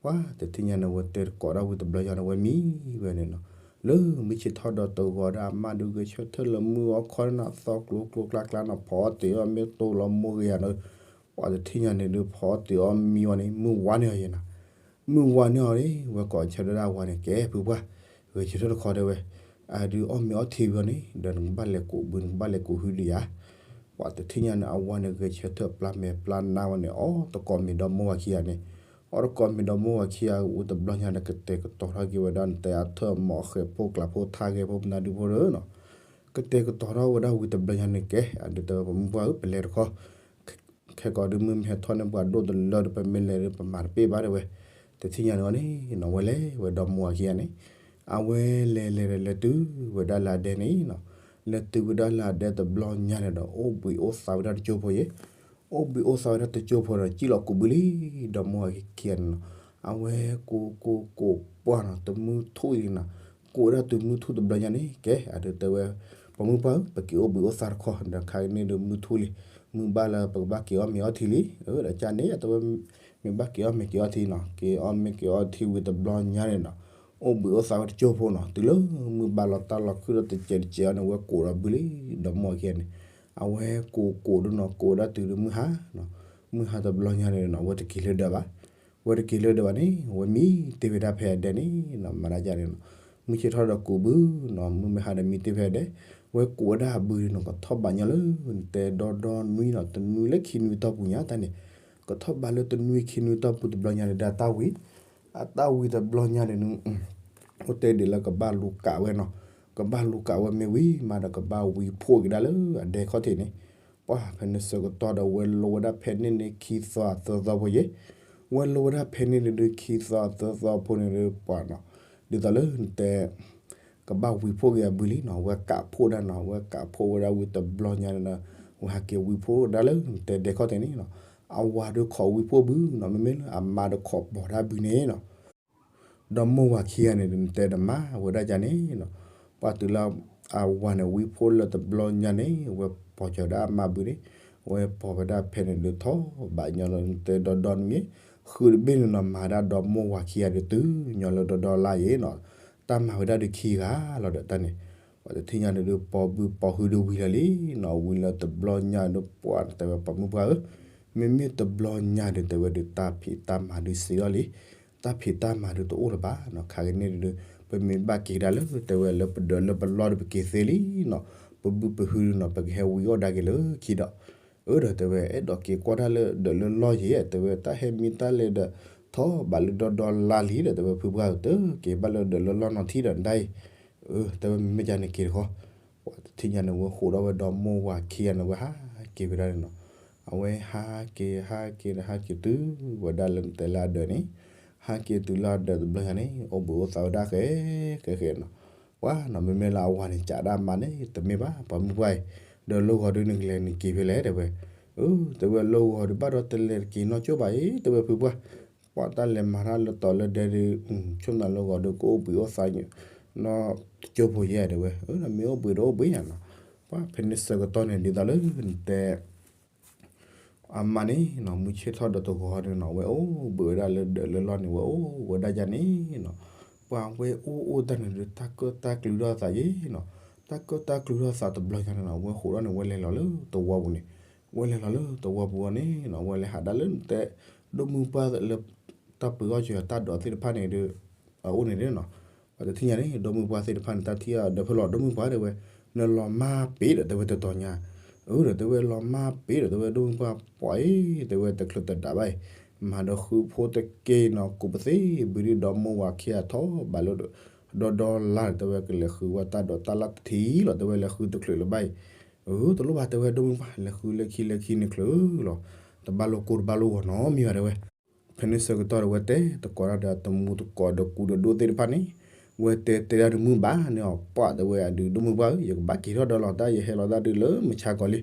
ပှၢ်တထံၣ်ညါန့ၣ် ဝဲတဲတကိးဒၣ်ဝံၤတဘျီညါန့ၣ် ဝဲမံဝဲန့ၣ်နီၤ, လၢမုၢ်ဆ့ၣ်ထီၣ်ဒီးတဂီၤဒီး အမါဒုးဂဲၤဆၢထၢၣ်လၢမုၢ်အီၣ်ခီန့ၣ်နီၤ သီကျိၤကျိၤကျါကျါနီၤ ဖီအီၣ်တ့ၤအီၣ်မ့ၢ်တိလီၤမိၢ်ဂ့ၤယၤနီၤ, ပှၢ်တထံၣ်ညါန့ၣ်ဒုး ဖီအီၣ်တ့ၤအီၣ်မံဝဲန့ၣ် မုၢ်ဝါန့ၢ်အီၤယဲနီၤ, မုၢ်ဝါန့ၢ်အီၤန့ၣ် ဝဲကိးဆၢဒၣ်ဝၤန့ၣ် ကဲဖုပှၢ်, ဂဲၤဆၢထၢၣ်တခီတဲဝဲ, အဒုးအီၣ်မ့ၤအီထံဝံၤအီၤန့ၣ် ဒီးနကဘၣ်လဲၤကူးဘု နကဘၣ်လဲၤကူးဟုလံယါ, ပှၢ်တထံၣ်ညါန့ၣ် အဝၤန့ၣ်ဂဲၤဆၢထၢၣ်ပျၢ်မဲာ်ပျၢ်နါဝဲန့ၣ် အီၣ်တကိးမ့ၤဒီမါဝၤခံဂၤန့ၣ်, အီၣ်တကိးမ့ၤဒီမါဝၤခံဂၤဝံၤတဘျီညါဒီး ကတဲာ်ကတီၤထီၣ်က့ၤဝဲဒၣ်နတဲအထၢၣ်မီၤဃဲၤဖိကျးဖိထါဂဲၤဖိပနါဒုဖိဒီးနီၤ, ကတဲာ်ကတီၤထီၣ်ဝဲဒၣ်ဝံၤတဘျီညါန့ၣ် ကဲအဒုးတဲဝဲ ပှၤမုၢ်ပှၢ်ဧၢ ပလဲၤတခီ ခဲကီးဒုးမုၢ်မ့ၢ်ဟဲထီၣ်န့ၣ် ပှၤဒိၣ်တလၢဒီး ပမ့ၢ်လဲၤဒီး ပမၤတပ့ၢ်ဘၣ်တဲဝဲ, တထံၣ်ညါန့ၣ်အီၤန့ၣ်နီၤ ဝဲလဲၤဝဲဒီမါဝၤခံဂၤန့ၣ်, အဝဲလဲၤလဲၤလဲၤလဲၤတုၤဝဲဒၣ်လၢအဒဲန့ၣ်နီၤ, လဲၤတုၤဝဲဒၣ်လၢအဒဲတဘျီညါန့ၣ်ဒီး အိၣ်ဘှံးအိၣ်သါဝဲဒၣ်တကၠိဖိယဲ, အိၣ်ဘှံးအိၣ်သါဝဲဒၣ်တကၠိဖိဒီး စံၣ်လီၤကူးဘုလံ ဒီမါဝၤခံဂၤန့ၣ်နီၤ, အဝဲကူးကူးကူးပှၢ်နီၤ တမုၢ်ထူၣ်အံၤနီၤ, ကူးဝဲဒၣ်တုၤမုၢ်ထူၣ်တဘျီညါန့ၣ် ကဲအဒုးတဲဝဲ ပှၤမုၢ်ပှၢ်ဧၢ ပက့ၤအိၣ်ဘှံးအိၣ်သါတခီ ဒီးခါအံၤန့ၣ်ဒုးမုၢ်ထူၣ်လံ, မုၢ်ဘၣ်လၢပကဘၣ်က့ၤအီၣ်မ့ၤအီထံလံ, အၢ ဒီးကၢ်န့ၣ် တဲဝဲ မ့ၢ်ဘၣ်က့ၤအီၣ်မ့ၤက့ၤအီထံနီၤ, က့ၤအီၣ်မ့ၤက့ၤအီထံဝံၤတဘျီညါန့ၣ်နီၤ, အိၣ်ဘှံးအိၣ်သါဝဲတကၠိဖိနီၤ, တုၤလၢမုၢ်ဘၣ်လီၤတၢ်လီၤခုၣ်ဒီးတစဲးတစဲးအီၤန့ၣ် ဝဲကူးဒီးဘုလံ ဒီမါဝၤခံဂၤန့ၣ်, အဝဲကူးကူးဒုနီၤ ကူးဝဲဒၣ်တုၤဒုးမုၢ်ဟါနီၤ, မုၢ်ဟါတဘျီညါန့ၣ်နီၤ ဝဲတက့ၤလၢဒၢးဘၣ် ဝဲတက့ၤလၢဒၢးဘၣ်န့ၣ် ဝဲမံတ့ၢ်ဝဲဒၣ်ဖဲအဒဲန့ၣ်နီၤ, မၤဒၣ်ကၢ်န့ၣ်နီၤ, မုၢ်ဆ့ၣ်ထီၣ်ဒီးကူးဘုနီၤ, မုၢ်မ့ၢ်ဟါဒီးမံတ့ၢ်ဖဲအဒဲ, ဝဲကူးဝဲဒၣ်အဘုန့ၣ်နီၤ ကထီၣ်ဘးညီလၢ နတဲဒီဒီနွံနီၤ, တနွံလၢခံနွံတီၢ်ပူၤညါတၢ်န့ၣ်, ကထီၣ်ဘးလၢတနွံခံနွံတီၢ်ပူၤတဘျီညါန့ၣ်ဒီး အတၢ်ဝံၤ, အတၢ်ဝံၤတဘျီညါန့ၣ် အိၣ်တဲဒ်လၢကဘၣ်လူၤကးဝဲနီၤ, ကဘၣ်လူၤကးဝဲမ့ၢ်ဝံၤမးဒီး ကဘၣ်ဝံၤဖှိၣ်က့ၤဒၣ်လၢအဒဲခီၣ်ထံးန့ၣ်, ပှၢ်ဖဲန့ၣ်ဆၢကတီၢ်ဒီး ဝဲလိဝဲဒၣ်ဖဲန့ၣ်န့ၣ် ခံသီသၢသီဖိယဲ, ဝဲလိဝဲဒၣ်ဖဲန့ၣ်န့ၣ်ဒုး ခံသီသၢသီဖိန့ၣ်ဒုး ပှၢ်နီၤ, ဒ်သိးလၢနတဲ ကဘၣ်ဝံၤဖှိၣ်က့ၤအဘုလံနီၤ, ဝဲကးဖှိၣ်ဒၣ်နီၤ, ဝဲကးဖှိၣ်ဝဲဒၣ်ဝံၤတဘျီညါန့ၣ်ဒီး ဝဲဟးက့ၤဝံၤဖှိၣ်ဒၣ်လၢနတဲဒဲခီၣ်ထံးန့ၣ်နီၤ, အဝၤဒုးခိးဝံၤဖှိၣ်ဘုနီၤ, မ့မ့ၢ်လၢအမါဒုးခိးပိာ်ဒၣ်ဘုန့ၣ်နီၤ ဒီမါဝၤခံဂၤန့ၣ် နတဲတမၤဝဲဒၣ်ကၢ်န့ၣ်နီၤ, ပှၢ်တုၤလၢအဝၤန့ၣ်ဝံၤဖှိၣ်လၢတဘျီညါန့ၣ် ဝဲပိာ်ကၢၤဒၣ်အမါဘုန့ၣ်, ဝဲပိာ်ဝဲဒၣ်ဖဲန့ၣ်ဒုးထီၣ်ဘးညီလၢနတဲဒီဒီနွံ, ဃုတဘ့ၣ်န့ၣ်နီၤ မၤဒၣ်ဒီမါဝၤခံဂၤဒုးတုၤညီလၢဒီဒီလါယဲနီၤ, တၢ်မၤဝဲဒၣ်ဒုးခံဂၤလီၤဒီးတၢ်န့ၣ်, ပှၢ်တထံၣ်ညါန့ၣ်ဒုး ပိာ်ဘုပိာ်ဟုဒုးဝံၤလၢာ်လံနီၤ, ဝံၤလၢတဘျီညါဒုး ပှၢ်တဲဝဲပှၤမုၢ်ပှၢ်ဧၢ, မ့မ့ၢ်တဘျီညါဒုး တဲဝဲဒုး တၢ်ဖံးတၢ်မၤဒုးစံးထီၣ်လံ, တၢ်ဖံးတၢ်မၤဒုးတအိၣ်လၢၤဘၣ်နီၤ, ခါကန့ၣ်ဒုး ပမ့ၢ်ဘၣ်က့ၤဒၣ်လၢ တဲဝဲလၢပဒၢးလၢပလီၢ်ဒီး ပက့ၤသ့လံနီၤ, ပဘုပဟုဒုးနီၤ ပကဟဲဝံၤအီၣ်ဒါက့ၤလၢခံဒီး, အၢ ဒီးတဲဝဲ အဲၣ်ဒိးက့ၤကွၢ်တၢ်လၢဒၢးလၢလီၢ်ယဲ တဲဝဲ တၢ်ဟဲမံတၢ်လဲၤဒီး ထီၣ်ဘးလၢဒီဒီလါလံဒီး တဲဝဲဖုပှၢ်ဧၢ တက့ၤဘၣ်လၢဒၢးလၢလီၢ်နီၤထံဒီးနဒၣ်အံၤ, အၢ တဲဝဲမ့မ့ၢ်ကၢ်န့ၣ်က့ၤတခီ, ပှၢ်တထံၣ်ညါန့ၣ် ဝဲဃိးဒီးဝဲဒီမိၢ်ဝၤခံဂၤန့ၣ် ဝဲဟးက့ၤဝဲဒၣ်န့ၣ်နီၤ, အဝဲဟးက့ၤဟးက့ၤဒီး ဟးက့ၤတုၤဝဲဒၣ်လၢနတဲလၢအဒၢးန့ၣ်, ဟးက့ၤတုၤလၢအဒၢးတဘျီညါန့ၣ် အိၣ်ဘှံးအိၣ်သါဝဲဒၣ်ဃဲဃဲဃဲနီၤ, ပှၢ်နီၤ မ့မ့ၢ်လၢအဝၤန့ၣ် ကးဒၣ်မါန့ၣ် တမ့ၢ်ဘၣ် ပှၤမုၢ်ပှၢ်အံၤ, ဒီးလၢဂီၤဒုးနကလဲၤနက့ၤဖဲလဲၣ် တဲဝဲ, အၢ တဲဝဲလၢဂီၤဒုးဘၣ်ဒီးတလဲၤတက့ၤနီၢ်ကၠိဘၣ်အံၤ တဲဝဲဖုပှၢ်, ပှၢ်တၢ်လဲၤမၤတၢ်လၢတီၤလၢဒဲဒုး ဆိၣ်နၤလၢဂီၤဒုးကအိၣ်ဘှံးအိၣ်သါ နီၢ်ကၠိဖိယဲ တဲဝဲ, အၢ မ့ၢ်အိၣ်ဘှံးဒီးအိၣ်ဘှံးယါနီၤ, ပှၢ်ဖဲန့ၣ်ဆၢကတီၢ်န့ၣ် ဒ်သိးလၢနတဲ အမါန့ၣ်နီၤ မုၢ်ဆ့ၣ်ထီၣ်ဒီးတဂီၤန့ၣ်နီၤ ဝဲအိၣ်ဘှံးဝဲဒၣ်လၢဒၢးလၢလီၢ်န့ၣ် ဝဲအိၣ်ဝဲဒၣ်ယါန့ၣ်နီၤ. ပှၤဝဲအိၣ်အိၣ်တၢ်န့ၣ်ဒီး တၢ်ကၢၣ်တၢ်ကျူထီၣ်သးယ့ၣ်နီၤ, တၢ်ကၢၣ်တၢ်ကျူထီၣ်သးတဘျီညါန့ၣ်နီၤ ဝဲဃိးထီၣ်န့ၣ် ဝဲလဲၤလီၤလၢသဝီပူၤန့ၣ်, ဝဲလဲၤလီၤလၢသဝီပူၤအီၤန့ၣ်နီၤ ဝဲလဲၤဟးဒၣ်လၢနတဲ ဒိၣ်မုၢ်ပှၢ်လၢ တၢ်ပၢၤအီၣ်စၢၤတၢ်ဒိးသ့ၣ်တဖၣ်န့ၣ်ဒီး အအိၣ်န့ၣ်နီၤ. ပှၤတထံၣ်ညါန့ၣ် ဒိၣ်မုၢ်ပှၢ်သ့ၣ်တဖၣ်န့ၣ် တၢ်ထံၣ်အီၤဒီးဖဲလီၤ ဒိၣ်မုၢ်ပှၢ်တဲဝဲ, နလီၤမၢ်ပ့ၤဒီးတဲဝဲတတီၤညါ, အၢဒီးတဲဝဲလီၤမၢ်ပ့ၤဒီးတဲဝဲ ဒိၣ်မုၢ်ပှၢ်ပှၤအံၤ တဲဝဲတချုးတဒးဘၣ်အံၤ, မၤဒီးဃုဖိတက့ၢ်နီၤ ကိးပသ့ၣ်ဘုဒုဒီးမိၢ်ဝၤခံဂၤထီၣ်ဘးလၢ ဒီဒီလါဒီးတဲဝဲ ကလဲၤဃုဝဲတၢ်ဒိးတၢ်လၢ်တထံၣ်လီၤ တဲဝဲလဲၤဃုတချုးလၢၤဘၣ်အံၤ, အၢတလိၣ်ဘၣ်တဲဝဲ ဒိၣ်မုၢ်ပှၢ် လဲၤဃုလၢခံလၢခံန့ၣ်ချုးလီၤ, တဘၣ်လိာ်ကိၢ်တဘၣ်လိာ်ဂီၤနီတမံၤဘၣ်တဲဝဲ. ဖဲန့ၣ်ဆၢကတီၢ်ဒီး ဝဲတဲသကိးတၢ်ဒီးတမူသကိးဒီးကူဒီးဒိၣ်သ့ၣ်တဖၣ်န့ၣ်, ဝဲတဲတဲဒၣ်တမုာ်ဘၣ်န့ၣ်အီၤ ပှၤတဲဝဲအဒုး ဒိၣ်မုၢ်ပှၢ်ဧၢ ယကဘၣ်က့ၤထီၣ်ဒီးလီၤ တၢ်ယဟဲလီၤတၢ်ဒုးလၢမုၢ်ဆါခီလံ,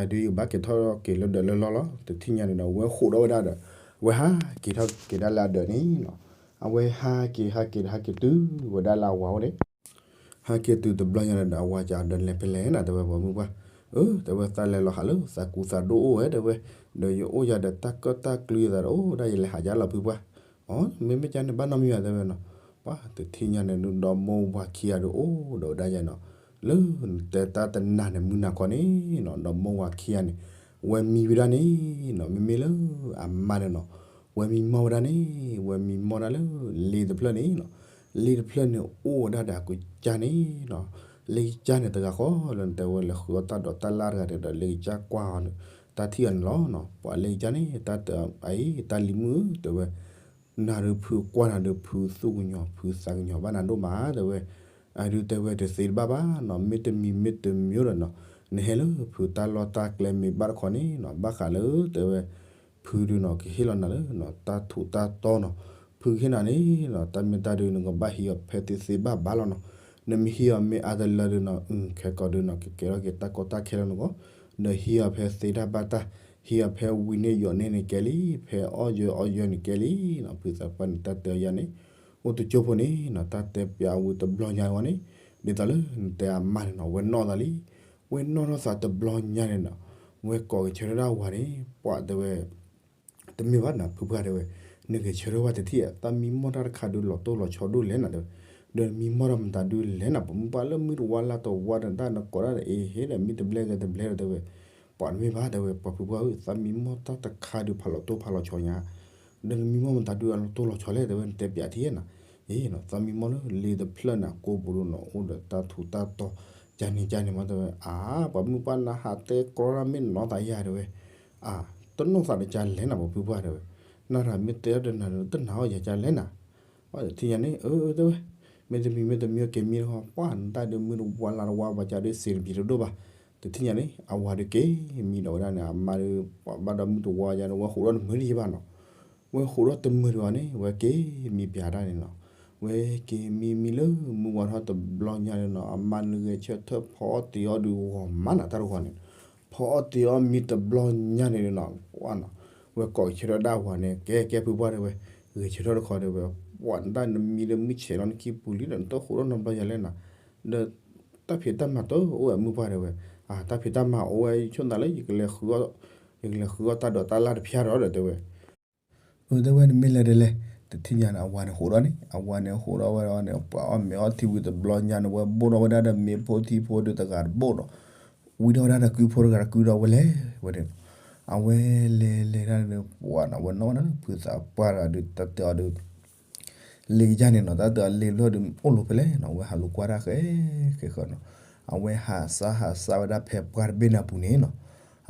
အဒုးယကဘၣ်က့ၤထီၣ်က့ၤလၢဒၢးလၢလီၢ်လီၤ တထံၣ်ညါန့ၣ်ဒီး ဝဲဃိးထီၣ်ဝဲဒၣ်ဒီး ဝဲဟးက့ၤထီၣ်က့ၤဒၣ်လၢအဒၢးန့ၣ်နီၤ, အဝဲဟးက့ၤဟးက့ၤဒီးဟးက့ၤတုၤဝဲဒၣ်လၢအဝၤအိၣ်န့ၣ် ဟဲက့ၤတုၤတဘျီညါဒီး အဝၤကဒီးလဲၤဖဲလဲၣ်နၤ တဲဝဲ ပှၤမုၢ်ပှၢ်, အၢ တဲဝဲ သးလဲၤလီၤဟးလၢသးကူသးဒိၣ်အိၣ်ဝဲ တဲဝဲ, ဒီးယအိၣ်ယၤဒီးတၢ်ကၢၣ်တၢ်ကျူသးဒီး အိၣ်ဒၣ်ယလဲၤဟးယါလီၤဖုပှၢ်, အီ မ့မ့ၢ်ကန့ၣ်ဘၣ်နီတမံၤဘၣ်တဲဝဲနီၤ, ပှၤတထံၣ်ညါန့ၣ် ဒီမိၢ်ဝၤခံဂၤဒီးအိၣ်ဒီးဝဲဒၣ်ယါနီၤ, လၢနတဲတၢ်တနၤန့ၣ် မုၢ်နၤခီန့ၣ်နီၤ ဒီမိၢ်ဝၤခံဂၤန့ၣ် ဝဲမံဝဲဒၣ်န့ၣ်နီၤ မ့မ့ၢ်လၢအမါန့ၣ်နီၤ ဝဲမံမီၢ်ဝဲဒၣ်န့ၣ် ဝဲမံမီၢ်ဒၣ်လၢ လ့တဖျၢၣ်န့ၣ်နီၤ, လ့တဖျၢၣ်န့ၣ်အိၣ်ဝဲဒၣ်ဒီးအကစၢ်န့ၣ်နီၤ, လ့ကစၢ်န့ၣ်တဂၤဃီလၢနတဲဝဲလဲၤဃုအီၣ်တၢ်ဒိးတၢ်လၢ်တဂၤဒီး လ့ကစၢ်ကွၢ်အီၤန့ၣ် တၢ်ထံၣ်အီၤန့ၣ်လီၤနီၤ, ပှၤလ့ကစၢ်န့ၣ် တၢ်တဲအအံၤ တၢ်လံၤမုၣ်ဧၢ တဲဝဲ နၤဒုးဖုကွၢ်နၤဒုးဖုသူၣ်ကညီၤ ဖုသးကညီၤဘၣ်နၤဒိၣ်မး တဲဝဲ, အဒုးတဲဝဲတသ့တဘၣ်ဘၣ်နီၤ မ့တမံၤမ့တမံၤဒီးနီၤ, နဟဲလၢဖုတၢ်လီၢ်တၢ်ကျဲမ့ၢ်ဘၣ်တခီန့ၣ်နီၤ ဘၣ်ဃးလၢတဲဝဲ ဖုဒုးနီၤ ကဟ့ၣ်လီၤနၤလၢနီၤ တၢ်ထူးတၢ်တီၤနီၤ, ဖုကဟ့ၣ်နၤန့ၣ်နီၤ တၢ်မ့ၢ်တၢ်ဒုး နကဘၣ်ဟံးအီၤဖဲသ့သ့ဘၣ်ဘၣ်လီၤနီၤ, နမ့ၢ်ဟံးအီၤမ့ၢ်အါတလၢဒုးနီၤ ခဲကိာ်ဒုးနီၤ ကကဲထီၣ်က့ၤတၢ်ကီတၢ်ခဲလၢနဂီၢ်, ဒီးဟံးအီၤဖဲသ့တၢ်ဘၣ်တၢ်, ဟံးအီၤဖဲဝံၤန့ၢ်ယိးန့ၢ်န့ၣ်ကဲလံ, ဖဲအီၣ်ယၢၤအီယၢၤန့ၣ်ကဲလံနီၤ, ဖုသးပှၢ်န့ၣ်တၢ်တဲအီၤယါန့ၣ်, အိၣ်တကၠိဖိန့ၣ်နီၤ တၢ်တဲပျးဝံၤတဘျီညါဝဲန့ၣ်, ဒ်သိးလၢနတဲအမါန့ၣ်နီၤ ဝဲနီၣ်သးလံ, ဝဲနီၣ်ထီၣ်သးတဘျီညါန့ၣ်နီၤ, ဝဲကိးက့ၤဆၢထၢၣ်ဒၣ်ဝၤန့ၣ် ပှၤတဲဝဲ တမ့ၢ်ဘၣ်နၤ ဖုပှၢ်တဲဝဲ, နဂဲၤဆၢထၢၣ်ဝဲတထံၣ်ဧါ, သးမံမီၢ်တၢ်တခါဒုးလီၤတိၢ်လီၤဆီဒိၣ်လဲၣ်နၤတဲဝဲ, ဒီးနမံမီၢ်တၢ်မတၤဒုးလဲၣ်နၤ ပှၤမုၢ်ပှၢ်လၢမုၢ်တဝါလါတဝါဒီးတၢ်နကိးဒၣ်ဒီးအ့ဟ့ဒီးမံတဘျဲဂဲၤတဘျဲဒီးတဲဝဲ, ပှၤတမ့ၢ်ဘၣ်တဲဝဲ ပှၤဖုပှၢ်ဧၢ သးမံမီၢ်တၢ်တခါဒုးဖးလီၤတိၢ်ဖးလီၤဆီညါ, ဒီးနမံမီၢ်မတၤဒုးအလီၤတိၢ်လီၤဆီလဲၣ်တဲဝဲ နတဲပျးထံၣ်ဧါနၤ, အ့ သးမံမီၢ်လၢလ့တဖျၢၣ်န့ၣ် ကိးပူၤဒုးနီၤ အိၣ်ဒီးတၢ်ထူးတၢ်တီၤ ကန့ၣ်ကန့ၣ်မးတဲဝဲ, အါ ပှၤမုၢ်ပှၢ်နဟးတဲကြီတၢ်မ့ၢ်နီၤသးယါတဲဝဲ အါ တနီၣ်သးတကါလဲၣ်နၤ ပှၤဖုပှၢ်တဲဝဲ, နတၢ်မ့ၢ်တဲအီၤတနၤဒီး တနာ်အီၤယၤကါလဲၣ်နၤ, ပှၤတထံၣ်ညါန့ၣ် အၢ တဲဝဲ, မ့တမံၤမ့တမံၤက့ၤမံတခီ ပှၤနတၢ်ဒုးမုၢ်တဝါလါတဝါပှၤကါဒုးစ့တပံၤတဒိၣ်ဘၣ်, တထံၣ်ညါန့ၣ် အဝၤဒုးက့ၤမံဒီးဝဲဒၣ်န့ၣ် အမါဒုး ပှၤဘၣ်ဒီးမုၢ်တဝါယါန့ၣ် ဝဲဃိးဒီးတမုာ်တယံၤဘၣ်နီၤ, ဝဲဃိးဒီးတမုာ်တဂီၤန့ၣ် ဝဲက့ၤမံပျးတၢ်န့ၣ်နီၤ, ဝဲက့ၤမံမံလၢမုၢ်ဝါထီၣ်တဘျီညါန့ၣ်နီၤ အမါနုၤဂဲၤဆၢထၢၣ်ဖီအီၣ်တ့ၤအီၣ်ဒုးဂီၤမးနၤတၢ်တဂီၤန့ၣ်, ဖီအီၣ်တ့ၤအီၣ်မံတဘျီညါန့ၣ်နီၤ ဝဲနီၤ, ဝဲကိးက့ၤဆၢထၢၣ်ဒၣ်ဝၤန့ၣ် ကဲကဲဖုပှၢ်တဲဝဲ, ဂဲၤဆၢထၢၣ်တခီတဲဝဲ, ပှၤနတၢ်နမံလၢမုၢ်ဆဲးလီၤနခံပူၤလံဒီး နတဃိးထီၣ်နီတဘျီယၤလဲၣ်နၤ, ဒီးတၢ်ဖံးတၢ်မၤတအိၣ်ဝဲမုၢ်ပှၢ်တဲဝဲ, အါ တၢ်ဖံးတၢ်မၤအိၣ်ဝဲ ယဆိမိၣ်သးလၢ ယကလဲၤဃုအီၣ်တၢ်ဒိးတၢ်လၢ်တဖျါဒီးဒီးတဲဝဲ အၢ တဲဝဲ နမ့ၢ်လဲၤဒီးလဲၤ, တထံၣ်ညါန့ၣ် အဝၤန့ၣ်ဃိးဒီးန့ၣ် အဝၤန့ၣ်ဃိးဒီးဝဲဒီးန့ၣ် ပှၤအီၣ်မ့ၤအီထံဝံၤတဘျီညါန့ၣ် ဝဲဘိၣ်ထီၣ်ဝဲဒၣ်ဒီးမ့ၤဖိထံဖိဒုးတဂၤတဘိၣ်ဒီး ဝံထီၣ်ဝဲဒၣ်ဒီးကုဖိတဂၤတကုဒီးဝဲလဲၤဝဲန့ၣ်, အဝဲလဲၤလဲၤဒၣ်န့ၣ် ပှၤနီၤ ဝဲနီၣ်ဝဲဒၣ်လၢဖုသးပှၢ်တဂၤဒုး တၢ်တဲအီၤဒုး လ့ကယါန့ၣ်နီၤ တၢ်တဲအီၤလ့တဖျၢၣ်ဒုး အိၣ်လိၤဖဲလဲၣ်နီၤ ဝဲဟးလူၤကွၢ်တၢ်ဃဲဃဲဃဲနီၤ, အဝဲဟးစၢ်ဟးစၢ်ဝဲဒၣ်ဖဲပှၢ်တဘ့ၣ်န့ၣ်အပူၤန့ၣ်နီၤ,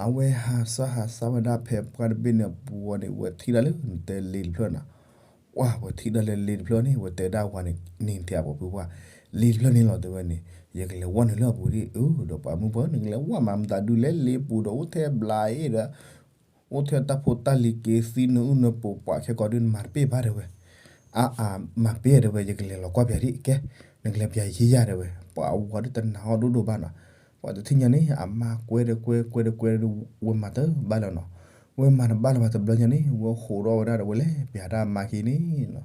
အဝဲဟးစၢ်ဟးစၢ်ဝဲဒၣ်ဖဲပှၢ်တဘ့ၣ်န့ၣ်အပူၤဝဲန့ၣ် ဝဲထံၣ်ဒၣ်လၢနတဲလ့တဖျၢၣ်နၤ, ပှၤဝဲထံၣ်ဒၣ်လၢလ့တဖျၢၣ်န့ၣ် ဝဲတဲဒၣ်ဝၤန့ၣ် န့ၣ်တဲအပှၤဖုပှၢ်, လ့တဖျၢၣ်န့ၣ်လီၤတဲဝဲန့ၣ် ယကလဲၤဝဲနုာ်လၢအပူၤဒ်အၢ ဒီးပှၤမုၢ်ပှၢ် နကလဲၤဝဲမးမတၤဒုးလဲၣ် လ့ပူၤဒီးအိၣ်ထဲဘျးအ့ၣ်ဒီး အိၣ်ထဲတၢ်ဖိတၢ်လံၤက့ၤသံနအုၣ်နပိာ်ပှၤခဲကိာ်ဒုးနမၤတပ့ၢ်ဘၣ်တဲဝဲ, အါအါ မၤပ့ၢ်တဲဝဲ ယကလဲၤလီၤကွၢ်ပၠးဒ်ကဲ, နကလဲၤပၠးယခံယၤတဲဝဲ, ပှၤအဝၤဒုးတနာ်အီၤဒိၣ်ဒိၣ်ဘၣ်နီၤ, ပှၤတထံၣ်ညါန့ၣ် အမါကွဲဒီးကွဲကွဲဒီးကွဲဒီး ဝဲမၤတဘၣ်လၢၤနီၤ, ဝဲမၤတဘၣ်လၢၤဘၣ်တဘျီညါန့ၣ် ဝဲဃိးဒီးဝဲဒၣ်ဒီးဝဲလဲၤပၠးတၢ်အမါခံန့ၣ်နီၤ,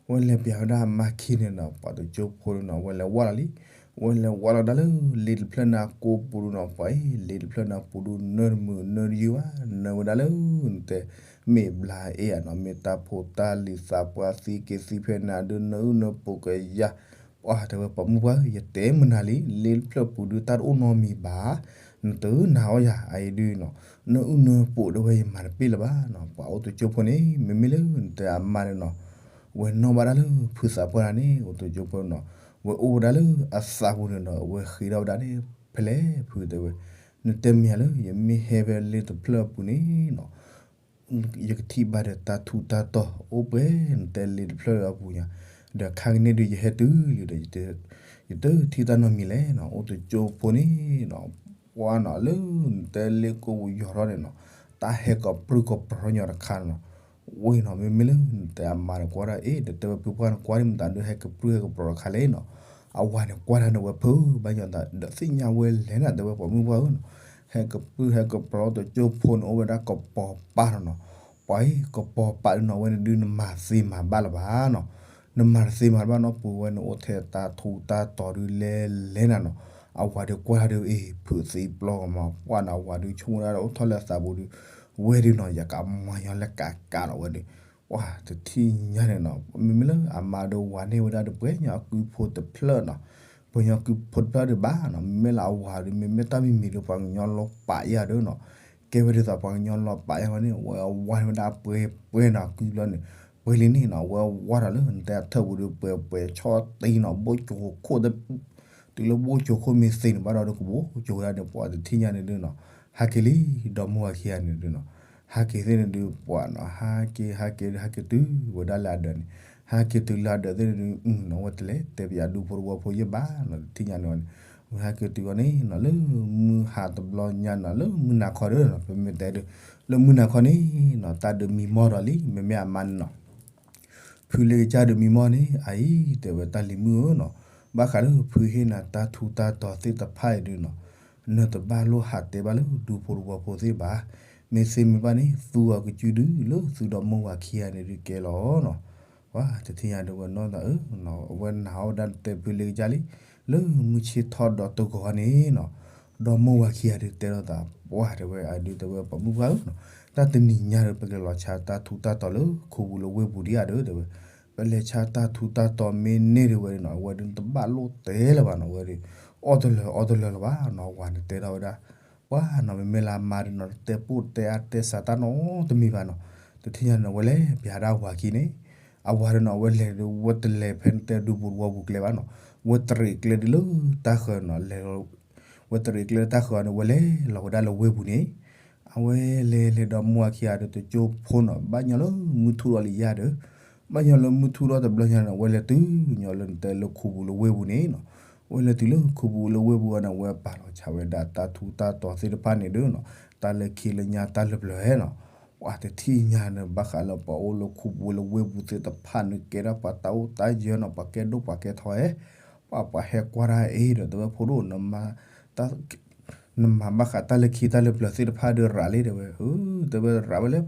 ဝဲလဲၤပၠးဝဲဒၣ်အမါခံန့ၣ်နီၤ ပှၤတကၠိဖိန့ၣ်နီၤ ဝဲလဲၤဝဲလီၤလံ ဝဲလဲၤဝါလီၤဒၣ်လၢ လ့တဖျၢၣ်န့ၣ်အကိးပူၤဒုနီၤ, ပှၤအံၤ လ့တဖျၢၣ်န့ၣ်အပူၤဒု နၢတမုာ်နၢတယုၢ်ဘၣ်, နၢဝဲဒၣ်လၢ နတဲ မ့ၢ်ဘျါအ့ၣ်ဧါနီၤ, မ့ၢ်တၢ်ဖိတၢ်လံၤသးပှၢ်သံက့ၤသံဖဲန့ၣ်ဒု နၢအုၣ်နၢပူၤကယၤ, ပှၤတဲဝဲ ပိာ်မုၣ်ပှၢ်ဧၢ ယတဲမုာ်နၤလံ, လ့တဖျၢၣ်ပူၤဒု တၢ်တအိၣ်နီတမံၤဘၣ်, နတနာ်အီၤယၤ အအံၤဒုနီၤ, နၢအုၣ်နၢပူၤတဲဝဲ ယမၤတပ့ၢ်လၢၤဘၣ်နီၤ, ပှၤအိၣ်တကၠိဖိန့ၣ် မ့မ့ၢ်လၢနတဲအမါန့ၣ်နီၤ ဝဲနီၣ်ဘၣ်ဒၣ်လၢဖုသးပှၢ်တၢ်န့ၣ် အိၣ်တကၠိဖိနီၤ, ဝဲအိၣ်ဝဲဒၣ်လၢအသးပူၤန့ၣ်ဒီး ဝဲဃ့ထီၣ်ဝဲဒၣ်န့ၣ် ဖဲလဲၣ်ဖုတဲဝဲ, နတဲမ့ၢ်ယၤလၢ ယမ့ၢ်ဟဲဖဲလ့တဖျၢၣ်အပူၤန့ၣ်နီၤ ယကထံၣ်ဘၣ်ဒီးတၢ်ထူးတၢ်တီၤအိၣ်ပှဲၤ နတဲလ့တဖျၢၣ်အပူၤညါ, ဒီးခါကန့ၣ်ဒု ယဟဲတုၤလံဒီး ယတထံၣ်တၢ်နီတမံၤလဲၣ်နီၤ, အိၣ်တကၠိဖိန့ၣ်နီၤ, ပှၤနီၤလၢနတဲလ့ကိးပူၤယီၤထီၣ်န့ၣ်နီၤ, တၢ်ဟဲကပြုၢ်ကပြီၤညီတခါနီၤ, ဝဲနီၤ မ့မ့ၢ်လၢနတဲအမါန့ၣ်ကွၢ်ဒၣ်အ့ၣ် ဒီးတဲဝဲဖုပှၢ်န့ၣ်ကွၢ်န့ၣ် မတၤဒုဟဲကပြုၢ်ဟဲကပြီၤတခါလဲၣ်နီၤ, အဝၤန့ၣ်ကွၢ်တၢ်န့ၣ်ဝဲဖုဘၣ်ညီသး ဒီးသ့ၣ်ညါဝဲလဲၣ်နၤ တဲဝဲပိာ်မုၣ်ပှၢ်ဧၢနီၤ, ဟဲကပြုၢ်ဟဲကပြီၤတကၠိဖိန့ၣ် အိၣ်ဝဲဒၣ်ကပီၤပၢ်နီၤနီၤ, ပှၤအံၤ ကပီၤပၢ်ဒုနီၤ အဝဲန့ၣ်ဒုနမၤသ့မၤဘၣ်လၢၤဘၣ်နီၤ, နမၤတသ့မၤတဘၣ်နီၤ ပှၤဝဲန့ၣ်အိၣ်ထဲတၢ်ထူးတၢ်တီၤဒုလဲၤလဲၣ်နၤနီၤ, အဝၤဒုကွၢ်ဒုအ့ၣ် ဖုးသံပျီကမၤပှၢ်နီၤ အဝၤဒုဆိကမိၣ်ဒၣ်အိၣ်ထီၣ်လၢအသးပူၤဒု, ဝဲဒုနီၤ ယကမၤညီလၢကးကးလီၤဝဲဒု, ပှၤတထံၣ်ညါန့ၣ်နီၤ မ့မ့ၢ်လၢအမါဒုဝၤန့ၢ်ဝဲဒၣ်ဒီးပှၤကညီကုဖိတဖျၢၣ်နီၤ, ပှၤကညီကုဖိတဖျၢၣ်ဒုဘၣ်နီၤ, မ့မ့ၢ်လၢအဝၤဒု မ့မ့ၢ်တၢ်မံၤမံၤဒု ပှၤကညီလီၤပာ်ယၤဒုနီၤ, ကဲဝဲဒ်သိးပှၤကညီလီၤပာ်ယၤဝဲန့ၣ် ဝဲအဝၤန့ၢ်ဝဲဒၣ်ပှဲၤပှဲၤနီၤ ကုဖျၢၣ်န့ၣ်, ပှဲၤလံန့ၣ်နီၤ ဝဲဝၤဒီးလၢနတဲအထၢၣ်ပူၤဒု ပှဲၤပှဲၤဆီတံနီၤ ဘိကၠိခိၣ် တုၤလၢဘိကၠိခိၣ်မ့ၢ်သ့န့ၣ်ဘၣ်ဒီး ကဘိကၠိဝဲဒၣ်န့ၣ် ပှၤတထံၣ်ညါန့ၣ်ဒုနီၤ, ဟဲက့ၤလံ ဒီမိၢ်ဝၤခံဂၤန့ၣ်ဒုနီၤ, ဟဲက့ၤသ့ၣ်န့ၣ်ဒု ပှၤနီၤ ဟဲက့ၤ ဟဲက့ၤ ဟဲက့ၤတုၤဝဲဒၣ်လၢအဒၢးန့ၣ်, ဟဲက့ၤတုၤလၢအဒၢးသ့ၣ်န့ၣ်ဒု နီၤ ဝဲတလဲၤတဲပယၤဒူဖိတဝီဖိယဲၢ်ဘၣ်နီၤ တထံၣ်ညါန့ၣ်ဝဲန့ၣ်, ဝဲဟဲက့ၤတုၤဝဲန့ၣ်နီၤ လၢမုၢ်ဟါတဘျီညါနီၤ လၢမုၢ်နၤခီဒုနီၤ ပမ့ၢ်တဲဒု, လၢမုၢ်နၤခီန့ၣ်နီၤ တၢ်ဒုးမံမီၢ်ဒီးလံ မ့မ့ၢ်အမါန့ၣ်နီၤ ဖုလ့ကစၢ်ဒုးမံမီၢ်န့ၣ် အအံၤ တဲဝဲတၢ်လံၤမုၣ်ဧၢနီၤ, ဘၣ်ဃးလၢဖုဟ့ၣ်နၤတၢ်ထူးတၢ်တီၤသ့ၣ်တဖၣ်အံၤဒုနီၤ, နတဘၣ်လိၣ်ဟးတဲဘၣ်လၢဒူဖိတဝီဖိသ့ၣ်ဘၣ်, မ့ၢ်သ့မ့ၢ်ဘၣ်န့ၣ် သူအီၤကစုဒုလၢသုဒီမိၢ်ဝၤခံဂၤန့ၣ်ဒုကဲလီၤနီၤ, ပှၤတထံၣ်ညါဒုဝဲနီၤသးဧၢ, အဝဲနာ်အီၤဝဲဒၣ်တဲဖုလ့ကစၢ်လံ, လၢမုၢ်ဆ့ၣ်ထီၣ်ဒီးတဂီၤန့ၣ်နီၤ ဒီမိၢ်ဝၤခံဂၤဒုတဲလိာ်သး ပှၤတဲဝဲအဒုတဲဝဲပိာ်မုၣ်ပှၢ်ဧၢနီၤ, တၢ်တနံၤညါဒီးပကလဲၤလီၤဆါတၢ်ထူးတၢ်တီၤလၢခိပူၤလၢဝ့ၢ်ပူၤဒံးဧါဒုတဲဝဲ, ပလဲၤဆါတၢ်ထူးတၢ်တီၤမ့ၢ်န့ၢ်ဒုဝဲဒုနီၤ အဝဲဒုတဘၣ်လိၣ်တဲလၢၤဘၣ်နီၤ အဝဲဒု အီၣ်တလၢာ်အီတလၢာ်လၢၤဘၣ်နီၤ ဝၤန့ၣ်တဲထီၣ်ဝဲဒၣ်, ပှၤနီၤ မ့မ့ၢ်လၢအမါဒုနီၤ တဲပိၢ်တဲအါတဲစးတၢ်နီတမံၤဘၣ်နီၤ, တထံၣ်ညါန့ၣ် ဝဲလဲၤပျးဒၣ်ဝၤခံန့ၣ်, အဝၤဒုနီၤ အဝဲလဲၤဒု ဝဲတလဲၤဖဲတဲဒူပူၤတဝီပူၤကျဲဘၣ်နီၤ, ဝဲတရံးကျဲဒုလၢတၢ်ဃၢၤနီၤ လဲၤ ဝဲတရံးကျဲလၢတၢ်ဃၢၤန့ၣ် ဝဲလဲၤလီၤဝဲဒၣ်လၢဝ့ၢ်ပူၤန့ၣ်, အဝဲလဲၤလဲၤဒီးမိၢ်ဝၤခံဂၤဒီးတကၠိဖိနီၤ ဘၣ်ညီလၢမုၢ်ထူၣ်ဒီးလံယၤဒီး, ဘၣ်ညီလၢမုၢ်ထူၣ်ဒီးတဘျီညါန့ၣ် ဝဲလဲၤတုၤညီလၢနတဲလၢခိပူၤလၢဝ့ၢ်ပူၤန့ၣ်နီၤ, ဝဲလဲၤတုၤလၢခိပူၤလၢဝ့ၢ်ပူၤန့ၣ် ဝဲပာ်လီၤဆါဝဲဒၣ်တၢ်ထူးတၢ်တီၤသ့ၣ်တဖၣ်န့ၣ်ဒုနီၤ, တၢ်လၢခံလၢညါတၢ်လၢပျၢၤဟဲနီၤ, ပှၤတထံၣ်ညါန့ၣ် ဘၣ်ဃးလၢပှၤအိၣ်လၢခိပူၤလၢဝ့ၢ်ပူၤသ့ၣ်တဖၣ်န့ၣ် ကဲဒၣ်ပှၤတၢ်အိၣ်တၢ်ယၢၤနီၤ ပှၤကဲဒိၣ်ပှၤကဲထီဟဲ ပှၤပှၤဟဲကွၢ်တၢ်အံၤဒီး တဲဝဲဖိဒိၣ် နမၤဘၣ်ဃးတၢ်လၢခံတၢ်လၢပျၢၤသ့ၣ်တဖၣ်ဒီးရးလံ တဲဝဲ, တဲဝဲရးဝဲလၢ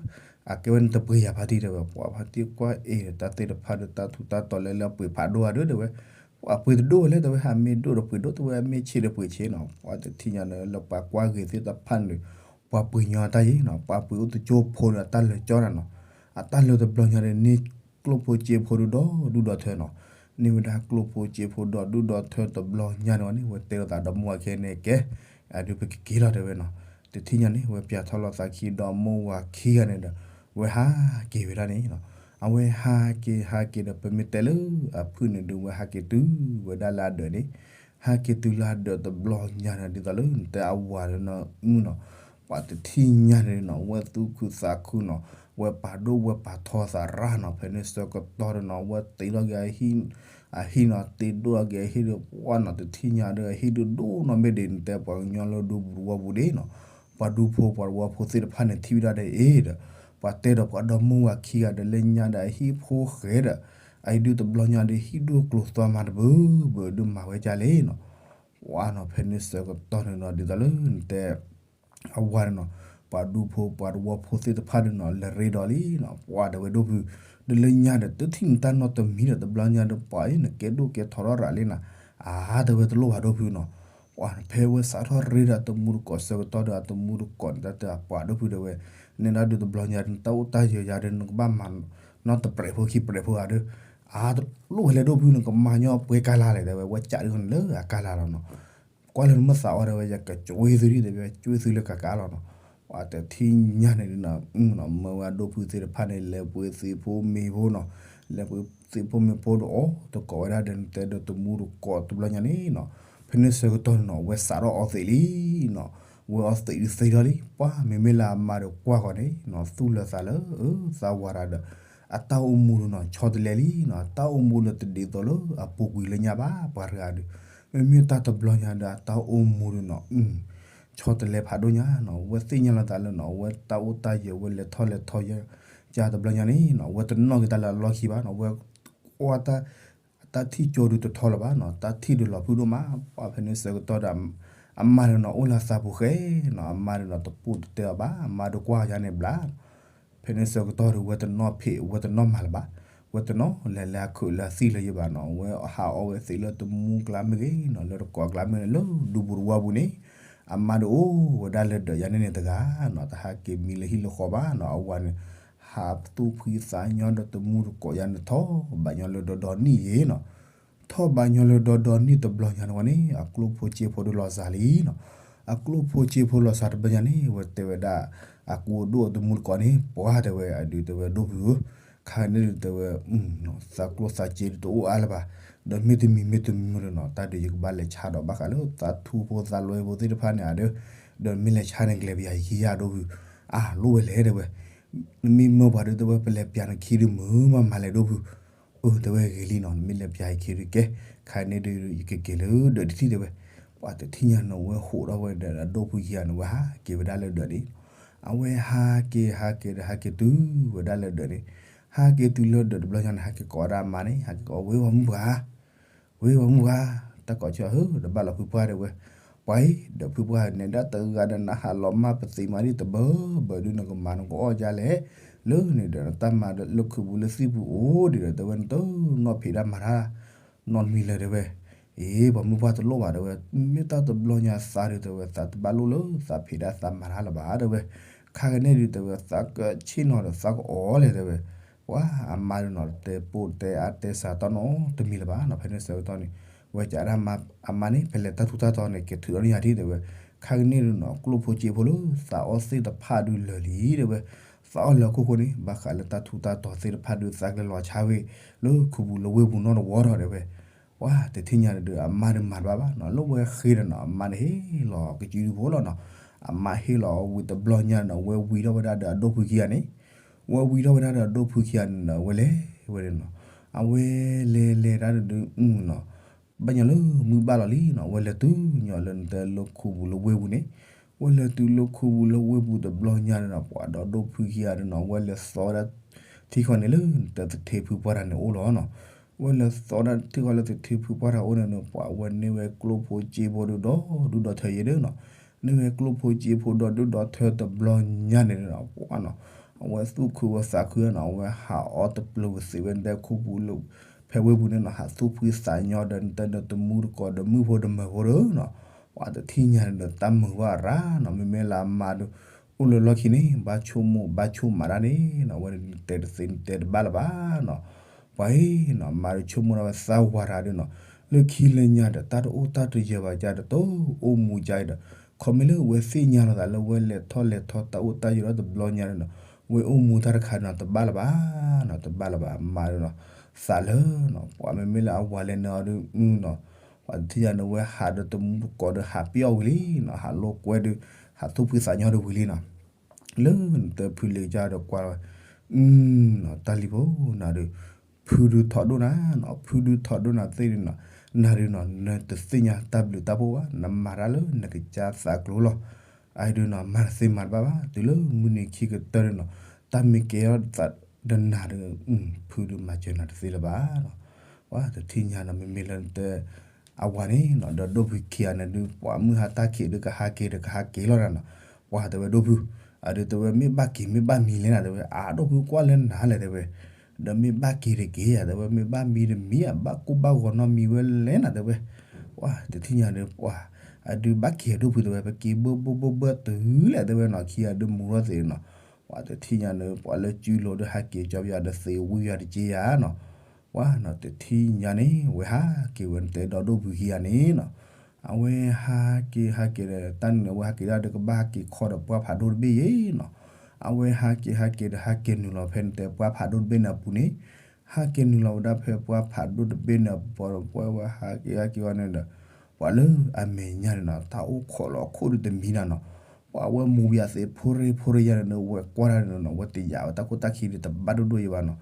အကဲဝဲန့ၣ်တပှ့ၤယၤဖါတံၢ် တဲဝဲ ပှၤဖါတံၢ်ကွၢ်အံၤဒီး တၢ်သ့ၣ်တဖၣ်ဒီးတၢ်ထူးတၢ်တီၤလၢလၢပှ့ၤဖးဒိၣ်ဧါဒီး တဲဝဲ, ပှၤပှ့ၤတဒိၣ်ဝဲလဲၣ် တဲဝဲ အမ့ၢ်ဒိၣ်ဒီးပှ့ၤဒိၣ် တဲဝဲ အမ့ၢ်ဆံးဒီးပှ့ၤဆံးနီၤ ပှၤတထံၣ်ညါန့ၣ် လၢပှၤကွၢ်ဂ့ၤသ့ၣ်တဖၣ်န့ၣ် ပှၤပှ့ၤညီတၢ်ယံၤနီၤ ပှၤပှ့ၤအိၣ်တကၠိဖိန့ၣ် အတၢ်လၢာ်ကၠီနၤနီၤ အတၢ်လၢာ်တဘျီညါန့ၣ် န့ၢ်ကျိၣ်ဖိစ့ဖိဒီးဒီဒူၣ်ဒီထၢနီၤ န့ၢ်ဝဲဒၣ်ကျိၣ်ဖိစ့ဖိဒီးဒူၣ်ဒီထၢတဘျီညါန့ၣ်ဝဲန့ၣ် ဝဲတဲလိာ်သးဒီးမိၢ်ဝၤခံန့ၣ်ကဲ အဒုပကက့ၤလီၤတဲဝဲနီၤ တထံၣ်ညါန့ၣ် ဝဲပျးထီၣ်လိာ်သးခံဒီးမိၢ်ဝၤခံဂၤန့ၣ်ဒီး ဝဲဟးက့ၤဝဲဒၣ်န့ၣ်နီၤ အဝဲဟးက့ၤဟးက့ၤဒီး ပမ့ၢ်တဲလၢအဖုၣ်န့ၣ်ဒုး ဝဲဟးက့ၤတုၤဝဲဒၣ်လၢအဒၢးန့ၣ် ဟဲက့ၤတုၤလၢအဒၢးတဘျီညါန့ၣ် ဒ်သိးလၢနတဲအဝၤဒီးနီၤမုၣ်နီၤ ပှၤတထံၣ်ညါန့ၣ်နီၤ ဝဲသူၣ်ခုသးခုနီၤ ဝဲပာ်ဒိၣ်ဝဲပာ်ထီသးရၣ်နီၤ ဖဲန့ၣ်ဆၢကတီၢ်ဒီးနီၤ ဝဲတ့ထီၣ်က့ၤအဟံၣ် အဟံၣ်နီၤ တ့ဒိၣ်ထီၣ်က့ၤအဟံၣ်ဒီး ပှၤနီၤ တထံၣ်ညါဒီး အဟံၣ်ဒုးဒိၣ်နီၤ မ့ၢ်ဒ်နတဲပှၤကညီလၢဒူပူၤတဝီပူၤဒ်နီၤ ပှၤဒူဖိပှၤတဝီဖိသ့ၣ်တဖၣ်န့ၣ် ထံၣ်ဝဲဒၣ်ဒီးအ့ၣ်ဒီး ပှၤတဲဒီးပှၤဒီမိၢ်ဝၤခံဂၤဒီး လၢညါဒီးအဟံၣ်ဖိဃဲဒီး အအံၤဒုးတဘျီညါဒီး ဟံၣ်ဒုးကျိၤသွါမၤတဘၢဘၢဒုးမၤဝဲဒ်လဲၣ်နီၤ ပှၤနီၤ ဖဲန့ၣ်ဆၢကတီၢ်န့ၣ်နီၤ ဒ်သိးလၢနတဲ အဝၤန့ၣ်နီၤ ပှၤဒူဖိပှၤတဝီဖိသ့ၣ်တဖၣ်န့ၣ်နီၤ လဲၤရ့ဒီးလံနီၤ ပှၤဒၣ်ဝဲဒိၣ်ဖု ဒီးလၢညါဒီး တထံၣ်နတၢ်နီတမံၤဒီး တဘျီညါဒီး ပှၤအံၤနကဲဒိၣ်ကဲထီထီၣ်ရးလံနီၤ အါ တဲဝဲတလိၣ်ဘၣ်ဒိၣ်ဖုနီၤ, ပှၤဖဲဝဲစးထီၣ်ရ့ဒီးအတမူတကိးဆၢကတီၢ်ဒီးအတမူတကိးန့ၣ် တၢ်တဲပှၤဒိၣ်ဖုတဲဝဲ, နဲဒၣ်ဒုးတဘျီညါဒုး နတၢ်အိၣ်တၢ်ယၢၤယၤဒီး နကဘၣ်မၤနီတပြဲးဖိခံပြဲးဖိဧါဒီး, အါ တလိၣ်ဝဲလဲၣ်ဒိၣ်ဖုန့ၣ် ကမၤညီပှဲၤကါလါလဲၣ် တဲဝဲ ဝဲကးဒုးန့ၣ်လၢအကါလါလီၤနီၤ. ကွၢ်လၢနမ့ၢ်သးအီၤတဲဝဲ ယကကွ့သုဒံး တဲဝဲ ကွ့သုလၢကကါလီၤနီၤ. ပှၤတထံၣ်ညါန့ၣ်ဒုးနီၤ မၢဝဲဒိၣ်ဖုသ့ၣ်တဖၣ်န့ၣ် လဲၤပှ့ၤသ့ၣ်ဖိမ့ၤဖိနီၤ, လဲၤပှ့ၤသ့ၣ်ဖိမ့ၤဖိဒီးအီၣ်တကိးဝဲဒၣ်ဒီး နတဲဒီးတမူတကိးတဘျီညါန့ၣ်နီၤ, ဖဲန့ၣ်ဆၢကတီၢ်န့ၣ်နီၤ ဝဲစးထီၣ်အီသံးလံနီၤ, ဝဲအီသံးဒုးသ့ထီၣ်လံ, ပှၤမ့မ့ၢ်လၢအမါဒီးကွၢ်ဃီန့ၣ်နီၤ သူၣ်လၢသးလၢ သးဝၤတၢ်ဒီး အတၢ်အိၣ်မူဒုးနီၤ ဆီတလဲလံနီၤ, အတၢ်အိၣ်မူလၢတဒ်သိးလၢအပူၤကွံာ်လၢညါဘၣ် ပှၤတဂၤဒုး, မ့မ့ၢ်တၢ်တဘျီညါဒီး အတၢ်အိၣ်မူဒုးနီၤ ဆီတလဲဖးဒိၣ်ညါနီၤ, ဝဲသ့ၣ်ညါလီၤသးလၢနီၤ ဝဲတၢ်အိၣ်တၢ်ယၢၤ ဝဲလဲၤထီၣ်လဲၤထီယၢၤ ကတဘျီညါန့ၣ်နီၤ ဝဲတနီၣ်က့ၤတၢ်လၢအလီၢ်ခံဘၣ်နီၤ, ဝဲကွၢ်တၢ် အတၢ်ထံၣ်ကၠိဒုးတထီလၢၤဘၣ်နီၤ, တၢ်ထံၣ်ဒုးလီၤဖုၣ်ဒိၣ်မး, ပှၤဖဲန့ၣ်ဆၢကတီၢ်ဒီး အမါဒုးနီၤ အိၣ်လၢသးပူၤဃဲနီၤ, အမါဒုးနီၤ တပိၢ်တတဲအီၤဘၣ်, အမါဒုးကွၢ်ယါန့ၣ်ဘျါ ဖဲန့ၣ်ဆၢကတီၢ်ဒီး ဝဲတနီၣ်ဖံး ဝဲတနီၣ်မၤလၢၤဘၣ်, ဝဲတနီၣ်လဲၤလၢအခုးလၢသံၣ်လၢၤယဲဘၣ်နီၤ, ဝဲဟးအီဝဲသ့ၣ်လၢတမူကျါမ့ၢ်ဂ့ၤနီၤ လၢတကိးကျါမ့ၢ်ဂ့ၤ လၢဒူပူၤတဝါပူၤန့ၣ်, အမါဒုးအိၣ်ဝဲဒၣ်လၢဒၢးယါန့ၣ်န့ၣ်တဂၤနီၤ, တဟးက့ၤမံလၢဟံၣ်လၢဃီဘၣ်နီၤ, အဝၤန့ၣ် ဟးသူၣ်ဖှံသးညီဒီးတမူတကိးယါန့ၣ် ထီၣ်ဘၣ်ညီလၢဒီဒီနံၣ်ယဲနီၤ ထီၣ်ဘၣ်ညီလၢဒီဒီနံၣ်တဘျီညါန့ၣ်ဝဲန့ၣ် အကျိၣ်ဖိစ့ဖိဒုးလီၤစှၤလံနီၤ, အကျိၣ်ဖိစ့ဖိလီၤစှၤတဘျီညါန့ၣ် ဝဲတဲဝဲဒၣ် အကူအဒိၣ်အတမူတကိးန့ၣ် ပှၤတဲဝဲအဒုးတဲဝဲဒိၣ်ဖုဧၢ, ခါန့ၣ်ဒုးတဲဝဲ သးကျိၣ်သးစ့ဒုးတအိၣ်အါလၢၤဘၣ်, ဒီးမ့ၢ်တမံၤမ့ၢ်တမံၤဒုးနီၤ တၢ်ဒုးယကဘၣ်လဲၤဆါဒီးဘၣ်ဃးလၢသးထူဖိသးလွဲဖိသ့ၣ်တဖၣ်န့ၣ်ဧါဒီး, ဒီးမ့ၢ်လဲၤဆါန့ၣ်ကလဲၤပယၤယခံယါဒိၣ်ဖု, အါလိၣ်ဝဲလဲၣ်တဲဝဲ နမ့ၢ်မၢပှၤဒုးတဲဝဲ ပလဲၤပျးနခံဒုးမုာ်မးမၤလဲၣ်ဒိၣ်ဖု, အၢ တဲဝဲဂ့ၤလံနီၤ နမ့ၢ်လဲၤပျးယခံဒုးကဲ, ခါန့ၣ်ဒုးယကက့ၤလၢဒၢးတထံၣ်တဲဝဲ, ပှၤတထံၣ်ညါန့ၣ် ဝဲဟးထီၣ်ဝဲဒီးအဒိၣ်ဖုခံဂၤန့ၣ် ဝဲဟးက့ၤဝဲဒၣ်လၢဒၢးန့ၣ်, အဝဲဟးက့ၤဟးက့ၤဒီးဟးက့ၤတုၤဝဲဒၣ်လၢဒၢးန့ၣ်, ဟးက့ၤတုၤလၢဒၢးတဘျီညါန့ၣ် ဟးက့ၤကိးဝဲဒၣ်အမါန့ၣ် ဟးက့ၤကိးဝဲ ဝဲပှၤမုၣ်ပှၢ် ဝဲပှၤမုၣ်ပှၢ်, တၢ်ကိးဆၢအၢ တဘၣ်လီၤဖုပှၢ်တဲဝဲ, ပှၤအံၤ ဒီးဖုပှၢ်န့ၣ် ဒၣ်တဂၤဒီးနဟးလီၤမၢ်ပသံးမၤဒ်တဘၢဘၢဒုး နကမၤနကအီၣ်ဒ်လဲၣ်, လၢန့ၣ်ဒီးနတၢ်မၤဒီးလၢခုးပူၤလၢသံၣ်ပူၤအိၣ်ဒံးဒီး တဲဝဲနတနီၣ်ဖံးတၢ်မၤတၢ် နီတမံၤလၢၤတဲဝဲ, အ့ ပှၤမုၣ်ပှၢ်တလိၣ်ဘၣ်တဲဝဲ, မ့ၢ်တၢ်တဘျီညါသးဒုးတဲဝဲ သးတဘၣ်လိၣ်လၢသးဖံးတၢ်သးမၤတၢ်လၢၤဘၣ်တဲဝဲ, ခါကန့ၣ်ဒုးတဲဝဲ သးကဆ့ၣ်နီၤဒီးသးကအီၣ်လဲၣ်တဲဝဲ, ပှၤအမါဒုးနီၤ တဲပိာ်တဲအါတဲစှၤတၢ်နီတမံၤလၢၤဘၣ်နီၤ, ဖဲန့ၣ်ဆၢကတီၢ်န့ၣ် ဝဲကးဒၣ်အမါန့ၣ် ဖဲလဲၤတၢ်ထူးတၢ်တီၤန့ၣ် ကထုးအီၤန့ၢ်ယၤဒ်တဲဝဲ, ခါကန့ၣ်ဒုးနီၤ ကျိၣ်ဖိစ့ဖိလၢသးအီၣ်သ့ၣ်တဖၣ်ဒုးလၢာ်လံတဲဝဲ, သးအီၣ်လၢအခိၣ်ဃိန့ၣ် ဘၣ်ဃးလၢတၢ်ထူးတၢ်တီၤသ့ၣ်တဖၣ်ဒုး သးကလဲၤလီၤဆါဝဲ လၢခုးပူၤလၢဝ့ၢ်ပူၤနီတဝီဒီးတဲဝဲ, ပှၤတထံၣ်ညါဒုး အမါဒုးမၤတဘၣ်ဘၣ်နီၤ, လၢဝဲဃ့ဒီးနီၤ အမါန့ၣ်ဟ့ၣ်လီၤကစုဒုဖိလီၤနီၤ, အမါဟ့ၣ်လီၤဝံၤတဘျီညါနီၤ ဝဲဝံၤထီၣ်ဝဲဒၣ်ဒီးအဒိၣ်ဖုခံဂၤန့ၣ်, ဝဲဝံၤထီၣ်ဝဲဒၣ်ဒီးအဒိၣ်ဖုခံဂၤန့ၣ်ဒီး ဝဲလဲၤဝဲဒၣ်နီၤ, အဝဲလဲၤလဲၤဒၣ်ဒုးနီၤ ဘၣ်ညီလၢမုၢ်ဘၣ်လီၤလံနီၤ, ဝဲလဲၤတုၤညီလၢနတဲလၢခုးပူၤလၢဝ့ၢ်ပူၤန့ၣ်, ဝဲလဲၤတုၤလၢခုးပူၤလၢဝ့ၢ်ပူၤတဘျီညါန့ၣ်နီၤ ပှၤဒီးဒိၣ်ဖုခံဂၤန့ၣ်နီၤ ဝဲလဲၤသီဝဲဒၣ်ထံဃီန့ၣ်လၢနတဲသထ့ဖုပှၢ်တၢ်န့ၣ်အိၣ်လီၤနီၤ, ဝဲလဲၤသီဒၣ်ထံဃီလၢသထ့ဖုပှၢ်တၢ်အိၣ်န့ၣ်နီၤ ပှၤဝဲန့ၢ်ဝဲကျိၣ်ဖိစ့ဖိဒုးဒီဒူၣ်ဒီထၢယဲဒၣ်နီၤ, န့ၢ်ဝဲကျိၣ်ဖိစ့ဖိဒီဒူၣ်ဒီထၢတဘျီညါန့ၣ်နီၤ ပှၤနီၤ အဝဲသူၣ်ခုဝဲသးခုနီၤ အဝဲဟးအီၣ်တပျၢၤဝဲသ့ၣ်ဝဲနတဲခုးပူၤလၢ ဖဲဝ့ၢ်ပူၤန့ၣ်နီၤ ဟးသူၣ်ဖှံသးညီဒီးနတဲဒီးတမူတကိးဒီးမုၣ်ဖိဒီးမၢၤဖိဒီးနီၤ, ပှၤတထံၣ်ညါန့ၣ်ဒီးတၢ်မုာ်ဘၣ်ရၤနီၤ, မ့မ့ၢ်လၢအမါဒီး အိၣ်လၢလီၢ်ခံန့ၣ် ဘၣ်ဆိကမိၣ်ဘၣ်ဆိကမးတၢ်န့ၣ်နီၤ ဝဲတဲတသ့တဲတဘၣ်လၢၤဘၣ်နီၤ, ပှၤအံၤနီၤ မါဒီးဆိကမိၣ်ဒၣ်ဝဲသးဝၤတၢ်ဒုးနီၤ လၢခံလၢညါဒီး တၢ်တအိၣ်တၢ်တယၢၤဘၣ်ကဒီး တအိၣ်မူကဒီး ခီမ့ၢ်လၢဝဲသ့ၣ်ညါလီၤသးလၢဝဲလဲၤထီၣ်လဲၤထီတၢ်အိၣ်တၢ်ယၢၤဒီးတဘျီညါန့ၣ်နီၤ ဝဲအိၣ်မူတၢ်တခါနီၤ တဘၣ်လၢၤဘၣ်နီၤ တဘၣ်လၢၤဘၣ် အမါဒုးနီၤ သးလၢနီၤ ပှၤမ့မ့ၢ်လၢအဝၤလဲၤနုာ်အီၤဒုးနီၤ ပှၤတထံၣ်ညါန့ၣ် ဝဲဟးဒီးတမူတကိးဒီးဟးပျီၢ်ဝံၤလံနီၤ ဟးလိာ်ကွဲဒုး ဟးသူၣ်ဖှံသးညီဒုးဝံၤလံနီၤ လၢနတဲဖုလ့ၤကဒီးကွၢ်လီၤဝဲ နီၤ တၢ်လံၤဖိနၤဒုး ဖုဒုးထီၣ်ဒိၣ်နၤနီၤ ဖုဒုးထီၣ်ဒိၣ်နၤသ့ၣ်ဒုးနီၤ နၤဒုးနီၤ နတသ့ၣ်ညါတၢ်ဘျုးတၢ်ဖှိၣ်ဘၣ် နမၤတၢ်လၢနကစၢ်သးကျိၤလီၤ အအံၤဒုးနီၤ မၤတသ့မၤတဘၣ်ဘၣ် တုၤလၢမုၢ်နံၤခံကတၢၢ်ဒုးနီၤ တၢ်မ့ၢ်ကဲထီၣ်သးဒီးနၤဒုး ဖုဒုးမၤစၢၤနၤတသ့လၢၤဘၣ်နီၤ ပှၤတထံၣ်ညါနီၤ မ့မ့ၢ်လၢနတဲ အဝၤန့ၣ်နီၤ ဒီးဒိၣ်ဖုခံဂၤန့ၣ်ဒုး ပှၤမုၢ်ဟါတၢ်ခံးဒုးကဟးက့ၤဒီးကဟးက့ၤလီၤနၤနီၤ ပှၤတဲဝဲဒိၣ်ဖု အဒုးတဲဝဲမ့ၢ်ဘၣ်က့ၤမ့ၢ်ဘၣ်မံၤလဲၣ်နၤတဲဝဲ အါဒိၣ်ဖုကွၢ်လၢနၤလဲၣ်တဲဝဲ ဒီးမ့ၢ်ဘၣ်က့ၤတက့ၢ်ယၤတဲဝဲ မ့ၢ်ဘၣ်မံၤတမံၤဧါ ဘၣ်ကိၢ်ဘၣ်ဂီၤနီတမံၤဝဲလဲၣ်နၤတဲဝဲ ပှၤတထံၣ်ညါဒီး ပှၤအဒုးဘၣ်က့ၤအဒိၣ်ဖုတဲဝဲ ပက့ၤဘၢဘၢဘၢဘၢတုၤလဲၣ်တဲဝဲနီၤ ခံဂၤဒုးမူထီၣ်သ့းနီၤ. ပှၤတထံၣ်ညါဒီး ပှၤလၢစုလိၤဒီးဟးက့ၤကၠီပယီၤဒီးသ့ဝံၤယၤတက့ယၤနီၤ. ပှၤနီၤတထံၣ်ညါန့ၣ် ဝဲဟးက့ၤဝဲနတဲဒီဒိၣ်ဖုခံဂၤန့ၣ်နီၤ. အဝဲဟးက့ၤဟးက့ၤဒီး တၢ်န့ၣ် အဝဲဟးက့ၤဒၣ်ဒီးကဘၣ်ဟးက့ၤခီဒီးပှၢ်ဖးဒိၣ်တဘ့ၣ်ယဲနီၤ. အဝဲဟးက့ၤဟးက့ၤဒီး ဟးက့ၤနုာ်လီၤဖဲနတဲပှၢ်ဖးဒိၣ်တဘ့ၣ်န့ၣ်အပူၤန့ၣ် ဟဲက့ၤနုာ်လီၤဝဲဒၣ်ဖဲပှၢ်ဖးဒိၣ်တဘ့ၣ်န့ၣ် ပှၤဝဲဟးက့ၤဟဲက့ၤဝဲန့ၣ်ဒီး ပှၤလၢအမဲာ်ညါန့ၣ်နီၤ တၢ်အိၣ်ခိးလီၤခိၣ်ဒုးတမံၤနီၤနီၤ. ပှၤဝဲမူဘၣ်ယၤသ့ဖိရ့ဖိရ့ယၤန့ၣ် ဝဲကွၢ်တၢ်န့ၣ်နီၤ ဝဲတယာ်ဝဲတၢ်ခိၣ်တၢ်ခံဒုးတဘၣ်ဒိၣ်ဒိၣ်ယဲဘၣ်နီၤ.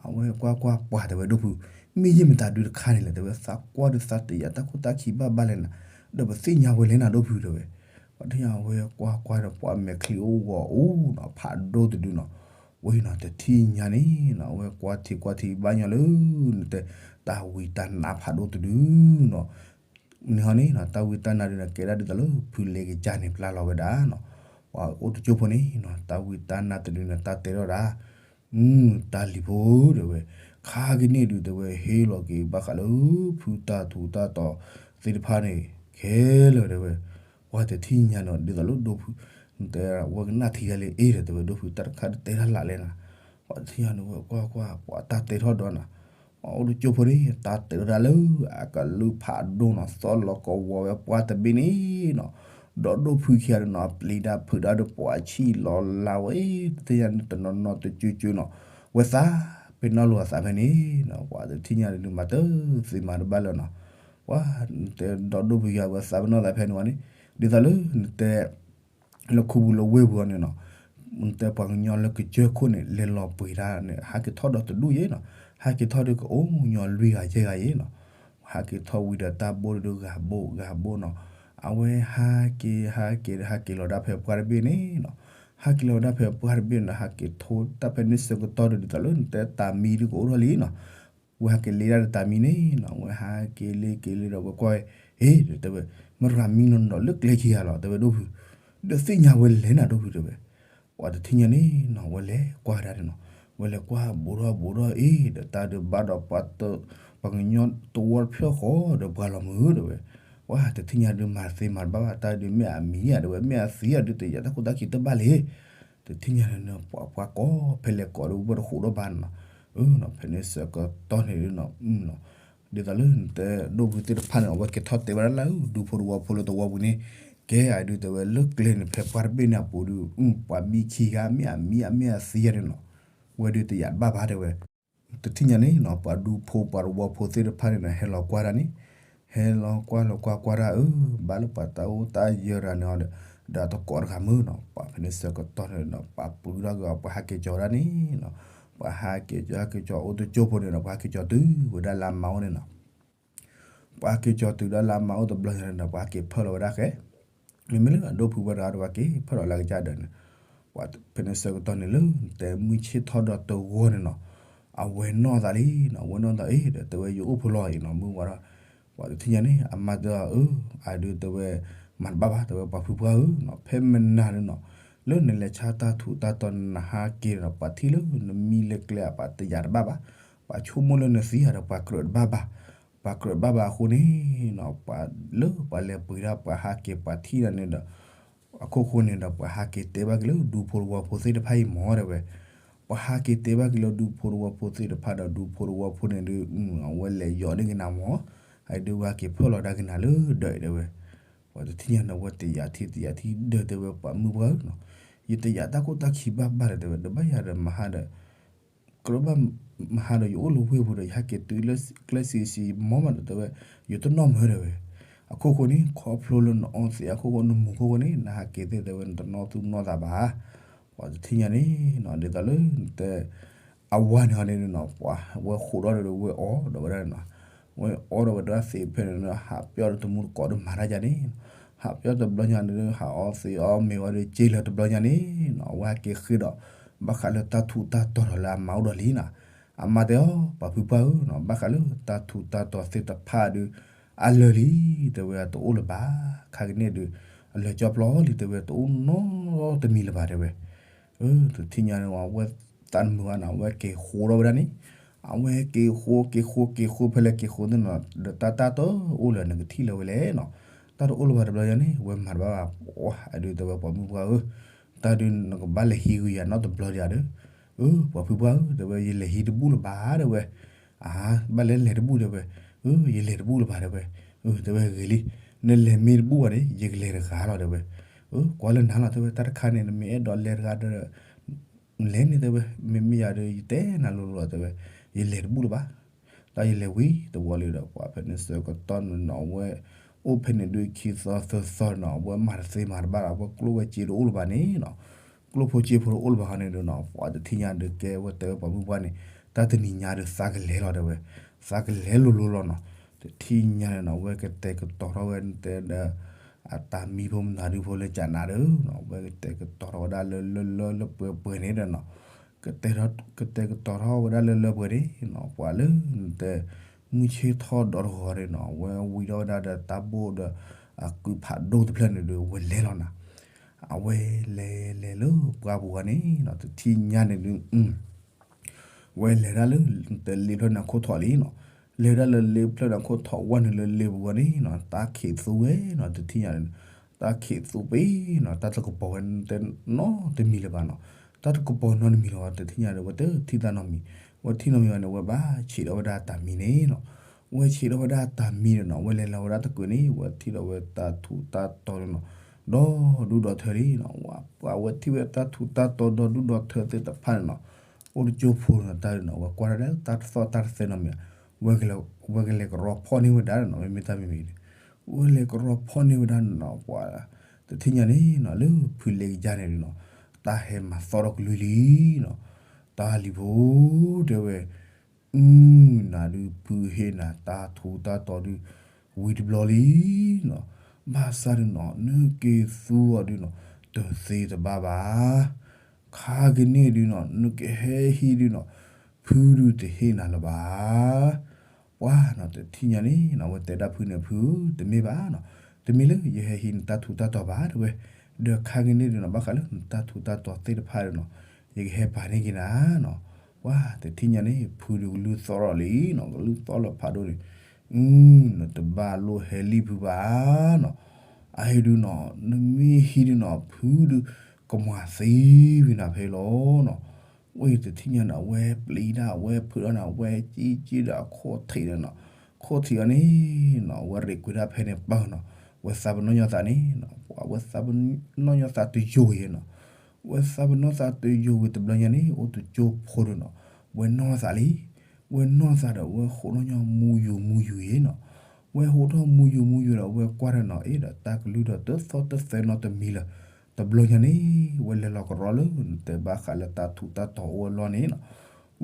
အဝဲကွၢ်ကွၢ်ပှၤတဲဝဲဒိၣ်ဖု မ့ၢ်ယဲၢ်မတၤဒုးတခါန့ၣ်လဲၣ် တဲဝဲသးကွၢ်ဒုးသးတယာ်တၢ်ခိၣ်တၢ်ခံဘၣ်ဘၣ်လဲၣ်နၤ ဒီးပသ့ၣ်ညါဝဲလဲၣ်နၤဒိၣ်ဖုတဲဝဲ. ပှၤတထံၣ်ညါအဝဲကွၢ်ကွၢ်ဒီး ပှၤမဲာ်ချံအိၣ်ဂီၤအိၣ်နီၤ ဖးဒိၣ်တဒုနီၤ. ဝဲနီၤတထံၣ်ညါန့ၣ်နီၤ အဝဲကွၢ်ထံကွၢ်ထံဘၣ်ညီလၢ နတဲ တၢ်ဝံတၢ်နါဖးဒိၣ်တဒုနီၤ. န့ၣ်ဟီန့ၣ်နီၤ တၢ်ဝံတၢ်နါဒုးန့ၣ် ကဲဒၣ်ဒ်သိးလၢဖုလဲၤကစၢ်န့ၣ်ပျၢ်လီၤဝဲဒၣ်နီၤ. ပှၤအိၣ်တကၠိဖိန့ၣ်နီၤ တၢ်ဝံတၢ်နါတဒုန့ၣ် တၢ်တဲထီၣ်ဒၣ် တၢ်လံၤဖိတဲဝဲ ခါကန့ၣ်ဒုးတဲဝဲ ဟ့ၣ်လီၤက့ၤဘၣ်ဃးလၢ ဖုတၢ်ထူးတၢ်တီၤသ့ၣ်တဖၣ်န့ၣ် ခဲလၢာ်တဲဝဲ. ပှၤတထံၣ်ညါနီၤ ဒ်သိးလၢဒိၣ်ဖု နတဲဝဲကနၣ်ထံတၢ်လံ အ့ၣ်ဒီးတဲဝဲဒိၣ်ဖု တၢ်တခါတတဲတၢ်လၢ်လဲၣ်နၤ. ပှၤတထံၣ်ညါန့ၣ်ဝဲကွၢ်ကွၢ် ပှၤတၢ်တဲထီၣ်ဒီးနၤ ပှၤအိၣ်တကၠိဖိန့ၣ် တၢ်တဲထီၣ်ဒၣ်လၢအကလုၢ်ဖးဒိၣ်နီၤ သီၣ်လီၤကဝီၤဝဲပှၢ်တဘ့ၣ်န့ၣ်နီၤ. ဒီးဒိၣ်ဖုခံဂၤန့ၣ်နီၤ အပျံၤဒၣ်ဖုးဒၣ်ဒီးပှၤဆံၣ်လီၤလါဝဲ တထံၣ်ညါန့ၣ်တနီၤနီၤတကၠိကၠိနီၤ ဝဲသးပ့ၤနီၣ်လိာ်အသးဖဲန့ၣ်နီၤ. ပှၤတထံၣ်ညါဒုးမၤတသ့မၤတဘၣ်လၢၤနီၤ. ပှၤနတဲဒီးဒိၣ်ဖုခံဂၤဝဲသးပ့ၤနီၣ်သးဖဲန့ၣ်ဝဲန့ၣ် ဒ်သိးလၢနတဲ လၢခူပူၤလၢဝ့ၢ်ပူၤအီၤန့ၣ်နီၤ နတဲပှၤကညီလၢကစၢၢ်ခိၣ်န့ၣ် လဲၤလီၤပှ့ၤတၢ်န့ၣ် ဟးက့ၤထီၣ်ဒီးတဒူၣ်ယဲနီၤ. ဟးက့ၤထီၣ်ဒီးကအိၣ်ညီလွံၢ်ဂၤယဲၢ်ဂၤယဲနီၤ. ဟးက့ၤထီၣ်ဝံၤဒီးတၢ်ဘိၣ်ဒီးဂၤဘိၣ်ဂၤဘိၣ်နီၤ. အဝဲဟးက့ၤဟးက့ၤဒီးဟးက့ၤလီၤဒၣ်ဖဲပှၢ်တဘ့ၣ်န့ၣ်နီၤ. ဟးက့ၤလီၤဝဲဒၣ်ဖဲပှၢ်တဘ့ၣ်န့ၣ်ဒီး ဟးက့ၤထိတၢ်ဖဲန့ၣ်ဆၢကတီၢ်ဒီး ဒ်သိးလၢနတဲတၢ်မံဒုးကအိၣ်ထီၣ်လံနီၤ. ဝဲဟးက့ၤလ့ဒၣ်ဒီးတၢ်မံန့ၣ်နီၤ ဝဲဟးက့ၤလ့က့ၤလ့ဒီးဝဲကွၢ်ဝဲ ဟ့ၣ်ဒီးတဲဝဲ မရၤမံနီၤနီၤလၢကျဲခံဂၤလီၤ တဲဝဲဒိၣ်ဖု ဒီးသ့ၣ်ညါဝဲလဲၣ်နၤဒိၣ်ဖုတဲဝဲ. ပှၤတထံၣ်ညါန့ၣ်နီၤ ဝဲလဲၤကွၢ်ဒၣ်န့ၣ်နီၤ ဝဲလဲၤကွၢ်ဘူးထီၣ်ဘူးထီၣ်အ့ၣ်ဒီးတၢ်ဒုးဘၣ်ဒီးပှၤ ပှၤကညီတဝီတဖျၢၣ်ဃီဒီးပှၤလီၤမုာ်တဲဝဲ. ပှၤတထံၣ်ညါဒုးမၤသ့မၤတဘၣ်ဘၣ် တၢ်ဒုးမ့ၢ်အမံၤဧါတဲဝဲ မ့ၢ်အသံဧါဒုးတယာ်တၢ်ခိၣ်တၢ်ခံတဘၣ်လံ တထံၣ်ညါန့ၣ် ပှၤကွၢ်ကီးဖဲလဲၣ်ကီးဒီးဝဲတဃိးဒီးဘၣ်န့ၣ်နီၤ. ဖဲန့ၣ်ဆၢကတီၢ်န့ၣ်နီၤ ဒ်သိးလၢနတဲဒိၣ်ဖုသ့ၣ်တဖၣ်န့ၣ် အဝဲက့ၤထီၣ်တဲဝဲဒၣ်လၢ ဒူဖိတဝီဖိလၢတဝီပူၤန့ၣ် ကဲအဒုးတဲဝဲလၢကျဲန့ၣ် ဖဲပှၢ်တဘ့ၣ်န့ၣ်အပူၤဒုး ပှၤမံခံဂၤ မ့ၢ်အမံၤမ့ၢ်အသံဧါန့ၣ်နီၤ ဝဲဒုးတယာ်တဘၣ်ဘၣ်တဲဝဲ. တထံၣ်ညါန့ၣ်နီၤ ပှၤဒူဖိပှၤတဝီဖိသ့ၣ်တဖၣ်န့ၣ်နီၤ ဟဲလီၤကွၢ်ဒၣ်န့ၣ် ဟဲလီၤကွၢ်လီၤကွၢ်ကွၢ်ဒၣ်အၢ ဘၣ်လၢပှၤတၢ်အိၣ်တၢ်ယၢၤတဂၤန့ၣ်ဒီး ဒီးတကိးတဂၤမုၢ်နီၤ ပှၤဖဲန့ၣ်ဆၢကတီၢ်န့ၣ်ဒီး ပှၤပှ့ၤထီၣ်က့ၤအီၤ ပှၤဟးက့ၤကၠီၤဝဲဒၣ်န့ၣ်နီၤ ပှၤဟးက့ၤကၠီၤ ဟးက့ၤကၠီၤအိၣ်တကၠိဖိန့ၣ်ဒီး ပှၤဟးက့ၤကၠီၤတုၤဝဲဒၣ်လၢအမါအိၣ်န့ၣ်နီၤ ပှၤဟးက့ၤကၠီၤတုၤဒၣ်လၢအမါအိၣ်တဘျီညါန့ၣ်ဒီး ပှၤဟးက့ၤဖၢလီၤဝဲဒၣ်ဃဲ မ့မ့ၢ်လၢအဒိၣ်ဖုဝဲတဂၤဒီး ပှၤဟးက့ၤဖၢလီၤလၢကစၢ်ဒၢးန့ၣ် ပှၤဖဲန့ၣ်ဆၢကတီၢ်န့ၣ်လၢ တဲမုၢ်ဆ့ၣ်ထီၣ်ဒီးတဂီၢ်န့ၣ်နီၤ အဝဲနီၢ်သးလံနီၤ အဝဲနီၢ်သးအ့ၣ်ဒီး တဲဝဲယအိၣ်ဖိလီၤအံၤနီၤ မုၢ်ဝါဒီး ပှၤတထံၣ်ညါန့ၣ် အမါတဲအီၤအၢ အဒုးတဲဝဲ မၤတဘၣ်ဘၣ် တဲဝဲပှၤဖုပှၢ်ဧၢနီၤ ဖဲမနၤန့ၣ်နီၤ လၢနလဲၤဆါတၢ်ထူးတၢ်တီၤနဟးက့ၤဒီး ပှၤထံၣ်လၢနမံလၢကျဲ ပှၤတယာ်တဘၣ်ဘၣ် ပှၤဆိကမိၣ်လၢနသံဧါဒီး ပှၤကြၢးတဘၣ်ဘၣ် ပှၤကြၢးတဘၣ်ဘၣ်အဃိန့ၣ်နီၤ ပှၤလၢပှၤလဲၤပှ့ၤဒၣ် ပှၤဟးက့ၤပှၤထံၣ်ဒၣ်န့ၣ်ဒီး အခိၣ်ဃိန့ၣ်ဒီး ပှၤဟးက့ၤတဲဘၣ်က့ၤလၢဒူဖိတဝီဖိသ့ၣ်တဖၣ်အံၤမ့ၢ်တဲဝဲ ပှၤဟးက့ၤတဲဘၣ်က့ၤလၢဒူဖိတဝီဖိသ့ၣ်တဖၣ်ဒီး ဒူဖိတဝီဖိန့ၣ်ဒုး အဝဲလဲၤယီၤန့ၢ်က့ၤနၤမ့ၢ် အဒုးဝဲဟဲက့ၤဖၢလီၤဒၣ်က့ၤနၤလၢဒၢးအံၤတဲဝဲ ပှၤတထံၣ်ညါန့ၣ် အဝဲတယာ်ထံတယာ်ထံဒၢးတဲဝဲ ပှၤမုၢ်ပှၢ်ဧၢနီၤ ယတယာ်တၢ်ခိၣ်တၢ်ခံဘၣ်ဘၣ်ဒီးတဲဝဲ ဒီးဘၣ်ယၤဒီးမဟါဒီး ကြၢးဘၣ်မဟါဒီး ယအိၣ်လၢဝ့ၢ်ပူၤဒီး ယဟဲက့ၤတုၤလၢကျဲစံးစံးမီမးဒီးတဲဝဲ ယတနီၣ်မၢတဲဝဲ အခိၣ်ဃိန့ၣ် ခီဖျိလၢနအီသံးအခိၣ်ဃိ နမူခိၣ်ဃိန့ၣ် နဟးက့ၤသ့ၣ်တဲဝဲ နတနီၣ်သူၣ်နီၣ်သးဘၣ် ပှၤတထံၣ်ညါန့ၣ်နီၤ ဒ်သိးလၢနတဲ အဝၤန့ၣ်ဟီန့ၣ်နီၤ ပှၤဝဲဃိးဒီးဒီးဝဲအီၣ်ဒီးဝဲဒၣ်နီၤ ဝဲအီၣ်ဒီးဝဲဒၣ်သ့ၣ်ဖဲန့ၣ်နီၤ ဟးပျီၢ်ဒီးတမူတကိးဒီးမၤတၢ်ယါန့ၣ်နီၤ ဟးပျီၢ်တဘျီညါန့ၣ် ဟးအီသံးအီမ့ၤဝဲဒီး က့လၢတဘျီညါန့ၣ်နီၤ အဝဲဟဲက့ၤဃ့ဒီး ဘၣ်ဃးလၢတၢ်ထူးတၢ်တီၤဒီးလၢအမါအိၣ်ဒီးလံနီၤ အမါတဲအီၤ ပှၤဖုပှၢ်ဧၢနီၤ ဘၣ်ဃးလၢတၢ်ထူးတၢ်တီၤသ့ၣ်တဖၣ်ဒီး အလၢာ်လံ တဲဝဲတအိၣ်လၢၤဘၣ် ခါကန့ၣ်ဒီး အလၢာ်ကၠီပျီလံ တဲဝဲတအိၣ်နီတမံၤလၢၤဘၣ်တဲဝဲ တထံၣ်ညါန့ၣ်ဝဲ ဝဲသးတမုာ်ဘၣ်နီၤ ဝဲက့ၤဃိးဒီးဝဲဒၣ်န့ၣ် အဝဲက့ၤဃိက့ၤဃိက့ၤဃိဖဲလဲၣ်က့ၤဃိသ့ၣ်နီၤ ဒီးတၢ်တၢ်တအိၣ်လၢၤနကထံၣ်လၢၤဝဲလဲၣ်နီၤ, တၢ်တအိၣ်လၢၤဘၣ်တဘျီညါန့ၣ် ဝဲမၤတဘၣ်ဘၣ်, အဒုးတဲဝဲပှၤမုၣ်ပှၢ်ဧၢ, တၢ်ဒုးနကဘၣ်လဲၤဟံးဂုာ်ယၤနီတဘျီဒံးဧါဒီး, အၢ ပှၤဖုပှၢ်ဧၢ တဲဝဲ ယလဲၤဟံးတဘူၣ်လၢၤဘၣ်တဲဝဲ, အါ ဘၣ်လဲၤလဲၤတဘူၣ်တဲဝဲ, အၢ ယလဲၤတဘူၣ်လၢၤဘၣ်တဲဝဲ, အၢ တဲဝဲဂ့ၤလံ, နလဲၤမ့ၢ်တဘူၣ်ဘၣ်န့ၣ် ယကလဲၤတဂၤလီၤတဲဝဲ, အၢ ကွၢ်လၢနၤလီၤတဲဝဲ တၢ်တခါန့ၣ် နမ့ၢ်အဲၣ်ဒိးလဲၤတဂၤဒီး လဲၤန့ၣ်တဲဝဲ, မ့မ့ၢ်ယၤဒီး ယတဲနၤလိၤလိၤလီၤတဲဝဲ, ယလဲၤတဘူၣ်လၢၤဘၣ်, တၢ်ယလဲၤဝံၤတဝီလံဒီး ပှၤဖဲန့ၣ်ဆၢကတီၢ်န့ၣ်နီၤ အဝဲ အိၣ်ဖဲန့ၣ်ဒုးခံသီသၢသီနီၤ အဝဲမၤတသ့မၤတဘၣ်ဒီး အဝဲကျိၣ်ဝဲစ့တအိၣ်လၢၤဘၣ်န့ၣ်နီၤ, ကျိၣ်ဖိစ့ဖိတအိၣ်လၢၤဘၣ်ဟီန့ၣ်ဒီးနီၤ ပှၤတထံၣ်ညါဒီးကဲဝဲတဲဝဲပှၤမုၣ်ပှၢ်န့ၣ် တၢ်တနံၤညါဒီးသးကလဲၤလီၤတဲဝဲ, သးကလဲၤလိၤလိၤလီၤနီၤ, တထံၣ်ညါန့ၣ်နီၤ အဝဲကတဲာ်ကတီၤထီၣ်ဝဲတဲဒီး အတၢ်မံဖိမနုၤဒုဖိလၢကနၤဒီးနီၤ အဝဲကတဲာ်ကတီၤထီၣ်ဝဲဒၣ်လၢလၢလၢလၢပှဲၤပှဲၤန့ၣ်ဒီးနီၤ ကတဲာ်ကတီၤထီၣ်ဝဲဒၣ်လၢလၢပှဲၤန့ၣ်နီၤ ပှၤလၢနတဲ မုၢ်ဆ့ၣ်ထီၣ်ဒီတဂီၤန့ၣ်နီၤ အဝဲဝံၤထီၣ်ဝဲဒၣ်ဒီးတၢ်ဘိၣ်ဒီး အကုဖးဒိၣ်တဖျၢၣ်န့ၣ်ဒီး ဝဲလဲၤလီၤနၤ, အဝဲလဲၤလဲၤလၢပှၢ်ပူၤဂီၢ်န့ၣ်နီၤ တထံၣ်ညါန့ၣ်ဒုး ဝဲလဲၤဒၣ်လၢ တလ့ဖျၢၣ်န့ၣ်ခိၣ်ထီၣ်လံနီၤ, လဲၤဒၣ်လၢလ့ဖျၢၣ်န့ၣ်ခိၣ်ထီၣ်ဝဲန့ၣ်လၢလ့ပူၤဂီၢ်န့ၣ်နီၤ တၢ်ခံးသူဝဲနီၤ တထံၣ်ညါန့ၣ်, တၢ်ခံးသူပ့ၤနီၤ တၢ်တကပီၤဝဲတဲနီတမံၤလၢၤဘၣ်နီၤ, တၢ်တကပီၤနီတမံၤလၢၤဘၣ် တထံၣ်ညါဒီး ဝဲတထံၣ်တၢ်နီတမံၤ, ဝဲထံၣ်နီတမံၤဘၣ်န့ၣ် ဝဲဘၣ်ဆံးထီၣ်ဝဲဒၣ်တၢ်မံန့ၣ်နီၤ, ဝဲဆံးထီၣ်ဝဲဒၣ်တၢ်မံန့ၣ်နီၤ ဝဲလဲၤလီၤဝဲဒၣ်တကုာ်န့ၣ် ဝဲထံၣ်ဒီးဝဲတၢ်ထူးတၢ်တီၤန့ၣ်နီၤ, ဒီဒူၣ်ဒီထၢလံနီၤ, ပှၤဝဲထံၣ်ဝဲတၢ်ထူးတၢ်တီၤဒီဒူၣ်ဒီထၢသ့ၣ်တဖၣ်န့ၣ်နီၤ, အိၣ်တကၠိဖိနီၤ တၢ်နီၤ ဝဲကွၢ်ဒၣ်လၢတၢ်တသီၣ်တၢ်တသဲနီတမံၤ, ဝဲကလဲၤကရီဖီၣ်န့ၢ်ဝဲဒၣ်နီၤ မ့မ့ၢ်တၢ်မံၤမံၤန့ၣ်, ဝဲလဲၤကရီဖီၣ်န့ၢ်ဝဲဒၣ်နီၤ ပှၤတထံၣ်ညါန့ၣ်နီၤ လၢဖုလ့ကယါန့ၣ်နီၤ, တၢ်ဟဲမၤသီၣ်ထီၣ်ကလုၢ်လံနီၤ, တၢ်လံၤဖိ တဲဝဲ အု နၤဒုးဖုဟ့ၣ်နၤတၢ်ထူးတၢ်တီၤဒုး ဝံၤတဘျီလံနီၤ, ဘၣ်ဆၣ်ဒုးနီၤ နက့ၤသူအီၤဒုးနီၤ တသ့တဘၣ်ဘၣ်, ခါကန့ၣ်ဒုးနီၤ နကဟဲဟံးဒုးနီၤ ဖုဒုးတဟ့ၣ်နၤလၢၤဘၣ်, ပှၤနီၤ တထံၣ်ညါန့ၣ်နီၤ ဝဲတဲဒၣ်ဖုန့ၣ် ဖု တမ့ၢ်ဘၣ်နီၤ, တမ့ၢ်လၢယဟဲဟံးနတၢ်ထူးတၢ်တီၤဘၣ်တဲဝဲ, ဒီးခါကန့ၣ်ဒုးနီၤ ဘၣ်ဃးလၢနတၢ်ထူးတၢ်တီၤသ့ၣ်တဖၣ်ဒုးနီၤ ယကဟဲပာ်န့ၢ်က့ၤနၤနီၤ, ပှၤတထံၣ်ညါန့ၣ် ဖုဒုးကလုၢ်သီၣ်ထီၣ်လံနီၤ ကလုၢ်သီၣ်လီၤဖးဒိၣ်န့ၣ်, အု နတဘၣ်လိၣ်ဟဲလံၣ်ဖုဘၣ်နီၤ, အဟံးဒုးနီၤ နမ့ၢ်ဟံးဒုးနီၤ ဖုဒုး ကမၤသံဝံၤနၤဖဲလီၤနီၤ, ဝဲတထံၣ်ညါန့ၣ် အဝဲပျံၤတၢ် အဝဲဖုးထီၣ်န့ၣ် အဝဲကံကံဒီးအခိၣ်ထံးန့ၣ်နီၤ, ခိၣ်ထံးအီၤန့ၣ်နီၤ အဝဲရ့းကွံာ်ဒၣ်ဖဲန့ၣ်ပၢၢ်နီၤ, ဝဲသးပနီၣ်ညီသးန့ၣ်နီၤ ပှၤဝဲသးပနီၣ်ညီသးတယိာ်ဝံၤနီၤ, ဝဲသးပနီၣ်သးတယိာ်ဝံၤတဘျီညါန့ၣ် အိၣ်တကၠိဖိဒုးနီၤ, ဝဲနီၢ်သးလံ, ဝဲနီၢ်သးဒီး ဝဲဟိးထီၣ်ညီမူယူၤမူယူၤအံၤနီၤ, ဝဲဟိးထီၣ်မူယူၤမူယူၤဒီး ဝဲကွၢ်ဒီးနီၤ အ့ဒီးတၢ်ကလုၢ်ဒီးတသီၣ်တသဲနီတမံၤလၢၤ, တဘျီညါန့ၣ် ဝဲလဲၤလီၤကရီလၢနတဲဘၣ်ဃးလၢတၢ်ထူးတၢ်တီၤအိၣ်အလီၢ်န့ၣ်နီၤ,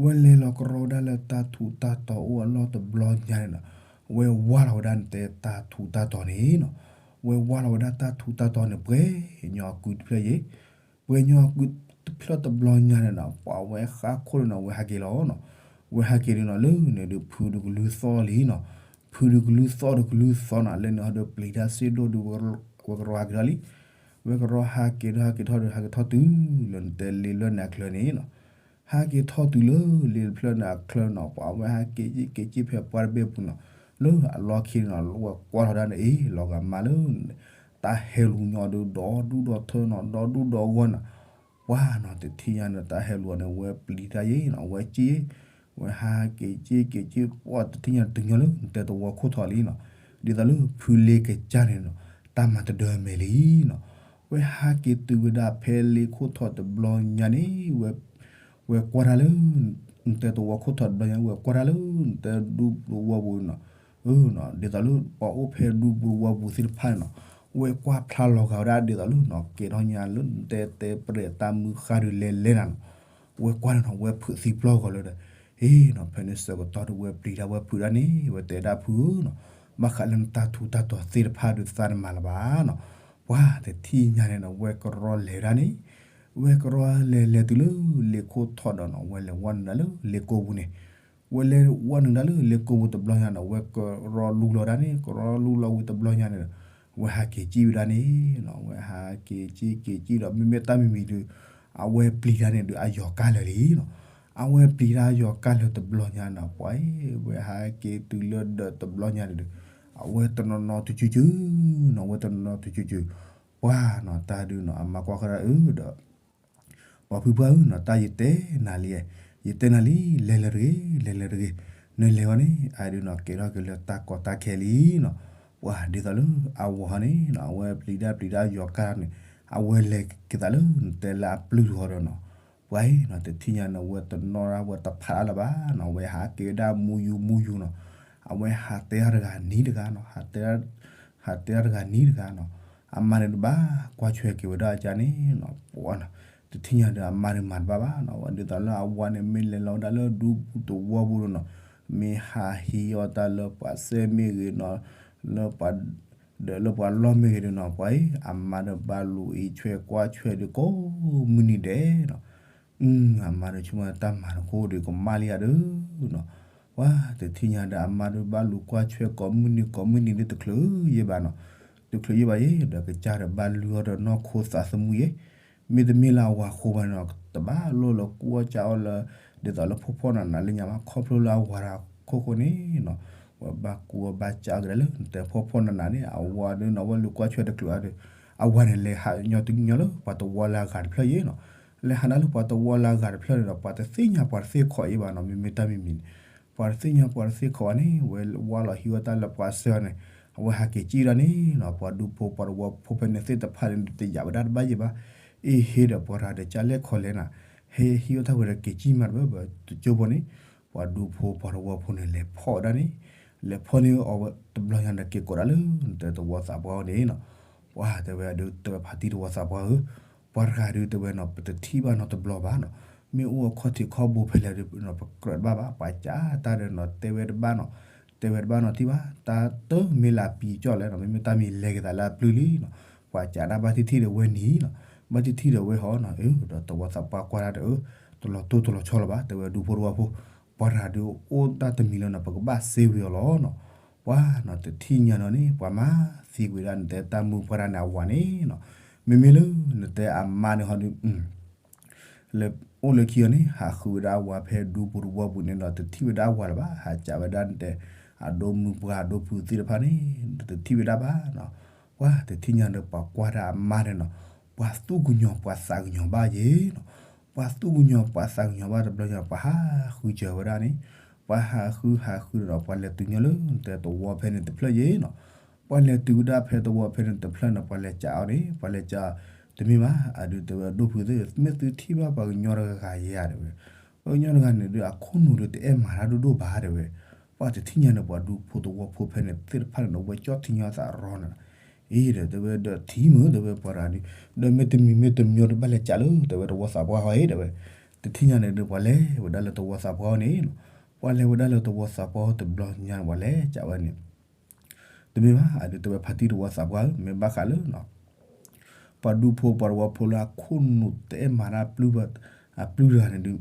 ဝဲလဲၤလီၤကရီဝဲဒၣ်လၢတၢ်ထူးတၢ်တီၤအိၣ်အလီၢ်တဘျီညါန့ၣ်နီၤ, ဝဲဝါလီၤဝဲဒၣ်နတဲတၢ်ထူးတၢ်တီၤန့ၣ်နီၤ, ဝဲဝါလီၤဝဲဒၣ်တၢ်ထူးတၢ်တီၤန့ၣ် ပှဲၤညီအကုတဖျၢၣ်ယဲၢ် ပှဲၤညီအကုတဖျၢၣ်တဘျီညါန့ၣ်နီၤ ပှၤဝဲဃါခိၣ်န့ၣ်နီၤ ဝဲဟးက့ၤလီၤနီၤ, ဝဲဟးက့ၤဒုးနီၤ လၢန့ၣ်ဒုးဖုဒုးကလုၢ်သီၣ်လံနီၤ, ဖုဒုးကလုၢ်သီၣ်ဒီးကလုၢ်သီၣ်နီၤ လၢန့ၣ်ဟီဒုးပျံၤတၢ်စ့ၢ်ဒိၣ်ဒုး ဝဲကရီဟးက့ၤထီၣ်လံ, ဝဲကရီဟးက့ၤဒီးဟးက့ၤထီၣ်ဒီး ဟးက့ၤထီၣ်တုၤလၢနတဲလ့ဖျၢၣ်န့ၣ်အချၢန့ၣ်နီၤ ဟဲက့ၤထီၣ်တုၤလၢလ့တဖျၢၣ်န့ၣ်အချၢနီၤ ပှၤဝဲဟဲက့ၤက့ၤက့ၤဖဲပှၢ်တဘ့ၣ်ပူၤနီၤ, လၢအလီၢ်ခံန့ၣ်နီၤ လၢဝဲကွၢ်ထီၣ်ဒၣ်န့ၣ်အ့ၣ် လီၤဂာ်မးလၢ တၢ်ဟဲလူၤညီဒုးဒီဒူၣ်ဒီထၢနီၤ ဒီဒူၣ်ဒီဂီၢ်နီၤ, ပှၤနီၤ တထံၣ်ညါန့ၣ် တၢ်ဟဲလူၤအီၤန့ၣ် ဝဲပျံၤတၢ်ယဲၢ်နီၤ ဝဲက့ၤ ဝဲဟဲက့ၤက့ၤက့ၤက့ၤ ပှၤတထံၣ်ညါတုၤညီလၢနတဲသဝီခိၣ်ထီၣ်လံနီၤ, ဒ်သိးလၢဖုလ့ကစၢ်န့ၣ်နီၤ တၢ်မၤတဒၢမဲာ်လံနီၤ, ဝဲဟဲက့ၤတုၤဝဲဒၣ်ဖဲလ့ခိၣ်ထီၣ်တဘျီညါန့ၣ် ဝဲ ဝဲကွၢ်တၢ်လၢ နတဲသဝီခိၣ်ထီၣ်တဘျီညါ ဝဲကွၢ်တၢ်လၢ နတဲဒူပူၤတဝီပူၤနီၤ, အၢနီၤ ဒ်သိးလၢပှၤအိၣ်ဖဲဒူပူၤတဝီပူၤသ့ၣ်တဖၣ်န့ၣ်နီၤ, ဝဲကွၢ်ဖျါလီၤဂာ်ဝဲဒၣ်ဒ်သိးလၢနီၤ ကဲထီၣ်ညါလၢနတဲတဲပရဲၣ်တၢ်မုၢ်ဃါဒုးလဲၤလဲၤနၤနီၤ, ဝဲကွၢ်န့ၣ်နီၤ ဝဲဖုးသံပျီၢ်ဂီၤလၢဒီး အ့နီၤ ဖဲန့ၣ်ဆၢကတီၢ်ဒုးဝဲပျံၤတၢ်ဝဲဖုးဒၣ်န့ၣ် ဝဲတဲဒၣ်ဖုးနီၤ, ဘၣ်ဃးလၢနတၢ်ထူးတၢ်တီၤသ့ၣ်တဖၣ်ဒုးသးတမၤလၢၤဘၣ်နီၤ, ပှၤတထံၣ်ညါန့ၣ်နီၤ ဝဲကရီလဲၤဒၣ်န့ၣ် ဝဲကရီလဲၤလဲၤတုၤလၢလ့ခိၣ်ထီၣ်ဒီးနီၤ ဝဲလဲၤဝဲနုာ်ဒၣ်လၢလ့ကိပူၤန့ၣ်, ဝဲလဲၤဝဲနုာ်ဒၣ်လၢလ့ကိပူၤတဘျီညါနီၤ ဝဲကရီလူလီၤဒၣ်န့ၣ် ကရီလူလီၤဝံၤတဘျီညါန့ၣ်ဒီး ဝဲဟးက့ၤကံၣ်ဝဲဒၣ်န့ၣ်နီၤ ဝဲဟးက့ၤကံၣ်က့ၤကံၣ်ဒီး မ့မ့ၢ်တၢ်မံၤမံၤဒုး အဝဲပျံၤတၢ်န့ၣ်ဒုး အယီၤကါလၢာ်လံနီၤ, အဝဲပျံၤတၢ်ယီၤကါလၢတဘျီညါနီၤ ပှၤအံၤ ဝဲဟးက့ၤတုၤလၢဒၢးတဘျီညါန့ၣ်ဒီး အဝဲတနီၤနီၤတစုစုနီၤ အဝဲတနီၤနီၤတစုစု ပှၤနီၤ တၢ်ဒုးနီၤ အမါကွၢ်ဃီဒၣ်အၢဒီး ပှၤဖုပှၢ်ဧၢနီၤ တၢ်ယတဲနၤလံ, ယတဲနၤလံ လဲၤလၢတဂ့ၤ လဲၤလၢတဂ့ၤ, နလဲၤဝဲန့ၣ် အဒုးနီၤ ကဲထီၣ်က့ၤလၢတၢ်ကီတၢ်ခဲလံနီၤ, ပှၤဒ်သိးလၢအဝၤဟီန့ၣ်နီၤ အဝဲပျံၤတၢ်ပျံၤတၢ်ယီၤကါန့ၣ် အဝဲလဲၤက့ၤသးလၢနတဲလၢအပျုၢ်ဟီဒီးနီၤ, ပှၤအံၤနီၤ တထံၣ်ညါန့ၣ် အဝဲတနီၣ်ဒၣ်ဝဲတဖးလၢၤဘၣ်နီၤ အဝဲဟးက့ၤဝဲဒၣ်မူယူၤမူယူၤနီၤ, အဝဲဟးတဲတၢ်တဂၤနံၤတဂၤနီၤ ဟးတဲတၢ်တဂၤနံၤတဂၤနီၤ, အမါန့ၣ်တဘၣ်ကွၢ်ဆွဲက့ၤဝဲဒၣ်အကါန့ၣ်နီၤ, ပှၤနီၤ တထံၣ်ညါဒီးအမါန့ၣ်မၤတဘၣ်ဘၣ်နီၤ, ဒ်သိးလၢအဝၤန့ၣ် မ့ၢ်လဲၤလီၤဝဲဒၣ်လၢဒူပူၤသဝီပူၤဒီးနီၤ, မ့ၢ်ဟးဟံးအီၣ်တၢ်လၢပှၤစဲမ့ၢ်ဂ့ၤနီၤ, လၢပှၤ ဒီးလၢပှၤလီၢ်မ့ၢ်ဂ့ၤဒီးနီၤ, ပှၤအံၤ အမါဒီးဘၣ်လူၤအံးဆွဲကွၢ်ဆွဲဒီးကိးမုၢ်နံၤဒဲးနီၤ, အမါဒီးဆိကမိၣ်တၢ်မၤတခီဒီးကမၣ်လံဧါဒီးနီၤ, ပှၤတထံၣ်ညါဒီးအမါဒီးဘၣ်လူၤကွၢ်ဆွဲကိးမုၢ်နံၤကိးမုၢ်နံၤဒီးတချုးယဲၢ်ဘၣ်နီၤ, တချုးယဲၢ်ဘၣ်ယဲၢ် ဒီးကစၢ်ဒီးဘၣ်လုၢ်အီၣ်ဒီးနီၢ်ခိသးသမူယဲၢ် မ့တမ့ၢ်လၢအဝၤဃိဘၣ်န့ၣ်နီၤ, တဘၣ်လိၣ်လၢကူအီၣ်ကၢအီၣ်လၢ ဒ်သိးလၢဖှီၣ်ဖှီၣ်နးနးလၢညါဘၣ်, ခီဖျိလၢအဝၤတဂၤခိၣ်ဃိန့ၣ်နီၤ, ဝဲဘၣ်ကူအီၣ်ဘၣ်ကၢအီၣ်က့ၤဒၣ်လၢ နတဲဖှီၣ်ဖှီၣ်နးနးန့ၣ် အဝၤဒုးနီၤ ဝဲလူၤကွၢ်ဆွဲတချုးအါဒီး အဝၤန့ၣ် လဲၤဟးညီတညီလၢပှၤသဝီလၢအဂၤတဖျၢၣ်ယဲၢ်နီၤ, လဲၤဟးနၤလၢပှၤသဝီလၢအဂၤတဖျၢၣ်န့ၣ်ဒီး ပှၤတသ့ၣ်ညါပှၤတသ့ၣ်ခီအံၤဘၣ်နီၤ, မ့မ့ၢ်တၢ်မံၤမံၤန့ၣ် ပှၤတသ့ၣ်ညါပှၤတသ့ၣ်ခီဘၣ်န့ၣ် ဝဲဝါလီၤဟံးဝဲတၢ်လၢပှၤစၢၤန့ၣ်, အဝဲဟးက့ၤကံၣ်ဒၣ်န့ၣ်နီၤ, ပှၤဒူဖိပှၤသဝီဖိဖဲန့ၣ်သ့ၣ်တဖၣ်န့ၣ်တယာ်ဝဲဒၣ်တဘၣ်ယဲၢ်ဘၣ်, အ့ဟ့ဒီးပှၤတဂၤဒီးကၢ်လဲၣ်ခီလဲၣ်နၤ, ဟဲဟံးဝဲတၢ်ဝဲဒီးက့ၤကံၣ်မးတဘၣ်ဘၣ်, တကၠိဖိန့ၣ် ပှၤဒူဖိပှၤသဝီဖိန့ၣ် လဲၤဖီၣ်ဝဲဒၣ်န့ၣ်, လဲၤဖီၣ်န့ၢ်အီၤဝဲတဘျီညါဒီးက့ၤကိးဒၣ်လၢ နတဲသဝီသးပှၢ်အအိၣ်န့ၣ်နီၤ, ပှၤတဲဝဲဒုးတဲဝဲဖါတံၢ်သဝီသးပှၢ်ဧၢ, ပှၤတဂၤဒုးတဲဝဲနီၤ ပတထံၣ်ဘၣ်နီတဘျီဘၣ်နီၤ, မ့ၢ်အိၣ်အခီၣ်ထံးခီၣ်ဘိဖဲလဲၣ်ဒီး ပကြၢးတဘၣ်ဘၣ်, ပှၤကးတၢ်ဒီးနီၤ တဲဝဲတဘၣ်နီၤ, တဲဝဲတဘၣ်နီတထံၣ်ဘၣ်, တၢ်တမ့ၢ်လၢအပံၤကၠီၣ်လဲၣ်နီၤ, မ့မ့ၢ်တၢ်မံၤလဲၤက့ၤသးလၢအပျုၢ်လံနီၤ, ပှၤကးတၢ်ဘၣ်ထံၣ်ထံၣ်ဒီးဝဲနံၤနီၤ, ဘၣ်ထံၣ်ထံၣ်ဒီးဝဲဟီနီၤ, အၢ ဒီးသဝီသးပှၢ်ကွၢ်တၢ်ဒီး အၢ တလီၤတိၢ်တလီၤဆီလီၤဘၣ်, တဲဝဲဒူဖိသဝီဖိ, ပှၤတဂၤဒုးအိၣ်တၢ်တမံၤလၢနီၤ ပကဘၣ်စ့ဝံၤအီၤလီၤနီၤ, ပှၤနီၤ တထံၣ်ညါနီၤန့ၣ် ပှၤမၤသံကွံာ်ဒၣ်နတဲတၢ်မုၢ်ပှၢ်တၢ်န့ၣ်အဝၤန့ၣ်နီၤ, မ့မ့ၢ်လၢနတဲအမါန့ၣ်ဟီဒုး လၢအိၣ်လၢခံအီၤန့ၣ် ဟးဃုဝဲဒၣ်အဝၤဖဲဒူပူၤသဝီပူၤန့ၣ်ဒီး တထံၣ်ဝဲဒၣ်အဝၤလၢၤဘၣ်, ဟးကးဝဲဒၣ်နတဲ အဒိမုၣ်ပှၢ်အဒိဖုသ့ၣ်တဖၣ်န့ၣ် တထံၣ်ဝဲဒၣ်ဘၣ်နီၤ, ပှၤတထံၣ်ညါဒီးပှၤကွၢ်တၢ်အမါန့ၣ်နီၤ, ပှၤသူၣ်ကညီၤပှၤသးကညီၤဘၣ်ယဲၢ်နီၤ, ပှၤသူၣ်ကညီၤပှၤသးကညီၤဘၣ်တဘျီညါ ပှၤဟးဃုစၢၤဝဲဒၣ်န့ၣ်, ပှၤဟးဃုဟးဃုဒီး ပှၤလဲၤတုၤညီလၢနတဲသဝီဖဲန့ၣ်တဖျၢၣ်ယဲၢ်နီၤ, ပှၤလဲၤတုၤဝဲဒၣ်ဖဲသဝီဖဲန့ၣ်တဖျၢၣ်န့ၣ် ပှၤလဲၤကးအီၤန့ၣ် ပှၤလဲၤကး တမ့ၢ်ဘၣ်, အဒုးတဲဝဲဒိၣ်ဖုသ့ၣ် မ့ၢ်သုထံၣ်ဘၣ်ပှၤကညီတဂၤယဲၢ်ဧါတဲဝဲ, ပှၤကညီတဂၤန့ၣ်ဒီး အခိၣ်နူာ်ဒီးတအဲၣ်မၤတၢ်ဒိၣ်ဒိၣ်ဘၣ်တဲဝဲ, ပှၤတထံၣ်ညါန့ၣ် ပှၤဒူဖိသဝီဖိဖဲန့ၣ်သ့ၣ်တဖၣ်န့ၣ်ဒီး ဝဲကၠီၣ်ထံညီသးရီန့ၣ်, အံၤဒီးတဲဝဲဒီးထံမုၢ် တဲဝဲပှၤတဂၤဒီး, ဒီးမ့ၢ်တမံၤမ့ၢ်တမံၤဒီးဘၣ်လဲၤကးလၢ တဲဝဲသဝီသးပှၢ်အီၤအံၤတဲဝဲ, တထံၣ်ညါန့ၣ်ဒီး ပှၤလဲၤဝဲဒၣ်လၢသဝီသးပှၢ်အီၤန့ၣ်နီၤ, ပှၤလဲၤဝဲဒၣ်လၢသဝီသးပှၢ်အီၤတဘျီညါန့ၣ် ပှၤလဲၤကးဝဲန့ၣ် တမ့ၢ်ဘၣ်, အဒုးတဲဝဲဖါတံၢ်သဝီသးပှၢ်ဧၢ, မ့ၢ်ဘၣ်ဃးလၢနီၤ, ပှၤဒူဖိပှၤသဝီဖိလၢအခိၣ်နူာ်တအဲၣ်မၤတၢ်ပျုၢ်, အပျုၢ်တဂၤန့ၣ်ဒုး,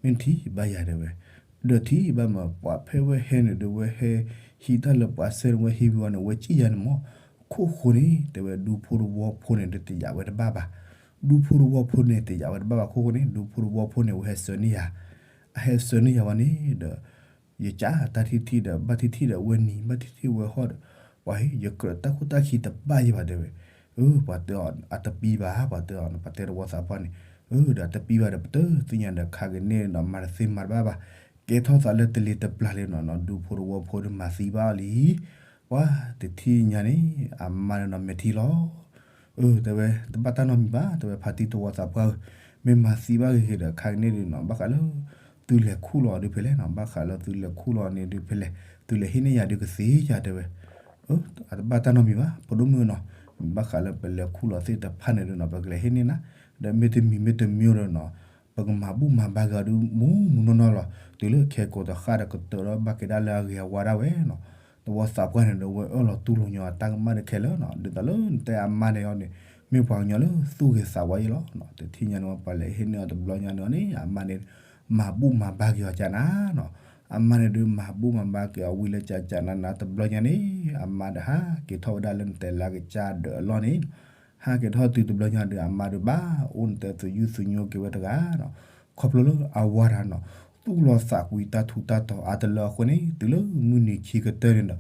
မ့ၢ်ထံၣ်ဘၣ်ယၤတဲဝဲ, ဒီးထံၣ်ဘၣ်မး ပှၤဖဲဝဲဟဲန့ၣ်ဒုး ဝဲဟဲဟံးတၢ်လၢပှၤစဲန့ၣ် ဝဲဟံးဝံၤအီၤန့ၣ် ဝဲကံၣ်ယၤန့ၣ်မး, ခိၣ်ဃိန့ၣ် တဲဝဲဒူဖိသဝီဖိန့ၣ်ဒုးတယာ်ဝဲတဘၣ်ဘၣ်, ဒူဖိသဝီဖိန့ၣ်တယာ်ဝဲတဘၣ်ဘၣ် ခိၣ်ဃိန့ၣ် ဒူဖိသဝီဖိန့ၣ် ဝဲဟဲဆှၢန့ၢ်ယၤ, အဟဲဆှၢန့ၢ်ယၤဝဲန့ၣ်ဒီး ယကးတၢ်ထံၣ်ထံၣ်ဒီး ဘၣ်ထံၣ်ထံၣ်ဒီးဝဲနံၤ ဘၣ်ထံၣ်ထံၣ်ဝဲဟီၣ်ဒီး, ပှၤဟ့ၣ် ယကြၢးတၢ်ခိၣ်တၢ်ခံတဘၣ်ယဲၢ်ဘၣ်တဲဝဲ, အၢ ပှၤတဲအီၤအတပံၤဘၣ် ပှၤတဲအီၤ ပှၤတဲသဝီသးပှၢ်န့ၣ်, အၢ ဒီးအတပံၤဘၣ်ဒီး ပတသ့ၣ်ညါဒီး ခါကန့ၣ်ဒီး မၤတသ့မၤတဘၣ်ဘၣ်, ကဲထီၣ်သးလၢတလံၤတပျၢ်လံနီၤနီၤ ဒူဖိသဝီဖိဒီးမၤသံဘၣ်အီၤလံ, ပှၤတထံၣ်ညါန့ၣ် အမါန့ၣ်နီၤ မဲာ်ထံလီၤ အၢ တဲဝဲ တဘၣ်တၢ်နီတမံၤဘၣ် တဲဝဲ ဖါတံၢ်သဝီသးပှၢ်ဧၢ, မ့ၢ်မၤသံဘၣ်ဂ့ၤဂ့ၤဒီး ခါကန့ၣ်ဒုးနီၤ ဘၣ်ဃးလၢ သုလဲၤခူၣ်လီၤဒုးဖဲလဲၣ်နီၤ, ဘၣ်ဃးလၢသုလဲၤခူၣ်လီၤန့ၣ်ဒုးဖဲလဲၣ်, သုလဲၤဟ့ၣ်န့ၢ်ယၤဒုးကသ့ဧါ တဲဝဲ, အတဘၣ်တၢ်နီတမံၤဘၣ် ဖိဒိၣ်မုၣ်နီၤ, ဘၣ်ဃးလၢပလဲၤခူၣ်လီၤသ့ၣ်တဖၣ်န့ၣ်ဒုးနီၤ ပကလဲၤဟ့ၣ်န့ၢ်နၤ, ဒီးမ့တမံၤမ့တမံၤဒီးနီၤ ပကမၤဘူၣ်မၤဘါက့ၤအီၤဒုးမူမူနီၢ်နီၢ်လီၤ, တုၤလၢခဲကိာ်တဃၣ်ဒီးကတၢၢ်ဒီးဘၣ်က့ၤဒၣ်လၢအဂ့ၤအဝါဒၣ်ဝဲနီၤ, သဝီသးပှၢ်န့ၣ်ဒီး ဝဲအၢၣ်လီၤတူၢ်လိာ်ညီအတၢ်ကမၣ်ဒုးခဲလၢာ်နီၤ, ဒ်သိးလၢနတဲအမါန့ၣ်အီၤန့ၣ် မ့ၢ်ပှၤကညီလၢသူၣ်ဂ့ၤသးဝါယဲၢ်လီၤ, တထံၣ်ညါန့ၣ် ပှၤလဲၤဟ့ၣ်န့ၢ်အီၤတဘျီညါန့ၣ်အီၤန့ၣ် အမါန့ၣ် မၤဘူၣ်မၤဘါက့ၤအီၤကနၤနီၤ, အမါန့ၣ်ဒုးမၤဘူၣ်မၤဘါက့ၤအီၤဝံၤလၢကကနၤနၤတဘျီညါန့ၣ် အမါဒီးဟးက့ၤထီၣ်ဝဲဒၣ်လၢနတဲလၢကစၢ်ဒၢးအလီၢ်န့ၣ်, ဟးက့ၤထီၣ်တုၤတဘျီညါဒီး အမါဒီးဘၣ်အိၣ်နတဲသူၣ်ယုၢ်သူၣ်ညိက့ၤဝဲတဂၤနီၤ, ခီဖျိလၢအဝၤတၢ်နီၤ သူၣ်လီၤသးကွံတၢ်ထူးတၢ်တီၤအါတလၢအဃိန့ၣ် တုၤလၢမုၢ်နံၤခံကတၢၢ်န့ၣ်ဒီး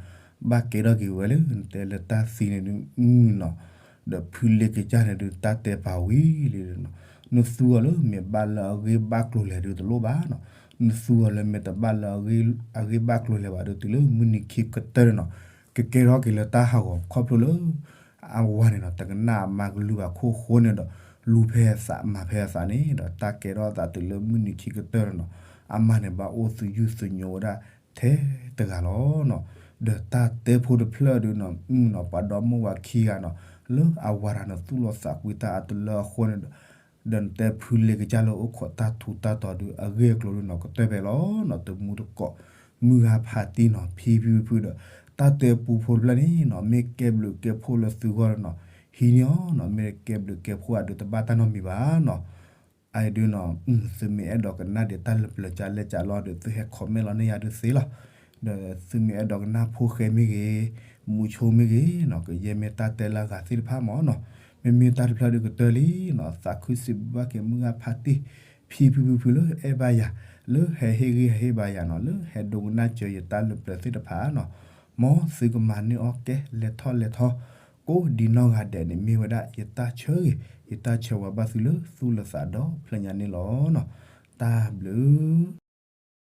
ဘၣ်ကဲထီၣ်က့ၤဝဲလၢနတဲလၢတၢ်သံန့ၣ်ဒုးနီၤ ဒီးဖုလ့ကစၢ်န့ၣ်ဒုး တၢ်တဲပာ်ဝံၤလံနီၤ, နသူအီၤလၢမ့ၢ်ဘၣ်လၢအဂ့ၢ်ဘၣ်ကျိၤလဲၤဒုးတလိၣ်ဘၣ်နီၤ, နသူအီၤလၢမ့ၢ်တဘၣ်လၢအဂ့ၢ်ဘၣ်ကျိၤလဲၤဘၣ်ဒုး တုၤလၢမုၢ်နံၤခံကတၢၢ်န့ၣ်နီၤ ကကဲထီၣ်က့ၤလၢတၢ်ဟးဂီၤ ခီဖျိလၢ အဝၤန့ၣ်နီၤ တကနၣ်အမါကလုၢ်ဘၣ်ခိၣ်ဃိန့ၣ်ဒီး လူၤဖဲအသးမၤဖဲအသးန့ၣ်ဒီး တၢ်ကဲထီၣ်အသးတုၤလၢမုၢ်နံၤခံကတၢၢ်န့ၣ်နီၤ အမါန့ၣ်ဘၣ်အိၣ်သယုၢ်သညိဝဲဒၣ်ထဲတဂၤလီၤနီၤ, ဒီးတၢ်တဲဖိတဖျၢၣ်ဒုးနီၤ မုၢ်နီၤ ပှၤဒီမါဝၤခံဂၤနီၤ လၢအဝၤတၢ်နီၤ သူၣ်လီၤသးကွံတၢ်အါတလၢအဃိန့ၣ်ဒီး ဒီးနတဲဖုလ့ကစၢ်လၢအိၣ်ခိးတၢ်ထူးတၢ်တီၤဒုး အဂ့ၢ်အကျိၤဒုးနီၤ ကတၢၢ်ဖဲလီၤနီၤ တမူတကိး မုၢ်ဂၤဖးတံၢ်နီၤ ဖံဖံဖုဖုဒီး တၢ်တဲပူဖိတဖျၢၣ်န့ၣ်နီၤ မ့ၢ်ကဲဘျုးကဲဖှိၣ်လၢသုဂီၢ်လီၤနီၤ, ဟံးန့ၢ်အီၤနီၤ မ့ၢ်ကဲဘျုးကဲဖှိၣ်အဒုးတဘၣ်တၢ်နီတမံၤဘၣ်နီၤ အအံၤဒုးနီၤ သုမ့ၢ်အဲၣ်ဒိးကနၣ်ဒံးတၢ်လၢပျၢၤကၢလဲၢ်ကၢလီၢ်ဒီး သုဟဲ comment လီၤန့ၢ်ယၤဒုးသ့လီၤ, ဒီးသုမ့ၢ်အဲၣ်ဒိးကနၣ်ဖိဃဲမ့ၢ်ဂ့ၤ, မူဆိမ့ၢ်ဂ့ၤနီၤ ကယဲၢ်မ့ၢ်တၢ်တဲလၢအဂၤသ့ၣ်တဖၣ်မ့ၢ်နီၤ, မ့မ့ၢ်တၢ်တဖျၢၣ်ဒုးကတၢၢ်လံနီၤ သးခုစံးဘျုးဘၣ်က့ၤမုၢ်ဂၤဖးတံၢ် ဖံဖံဖုဖုလၢအဲၣ်ဘၣ်ယၤ, လၢဟဲဟ့ၣ်ဂံၢ်ဟဲဟ့ၣ်ဘါယၤနီၤ လၢဟဲဒိကနၣ်စၢၤယတၢ်လၢပျၢၤသ့ၣ်တဖၣ်နီၤ, မ်သုကမၤန့ၢ်အီၤကဲလဲၤထီၣ်လဲၤထီ ကိးဒံနီၢ်ဂၤဒဲးန့ၣ် မ့ၢ်ဝဲဒၣ်ယတၢ်ဆၢဂ့ၤ ယတၢ်ဆၢဝါဘၣ်သုလၢသူၣ်လၢသးဒီဖျၢၣ်ညါန့ၣ်လီၤနီၤ, တၢ်ဘျုး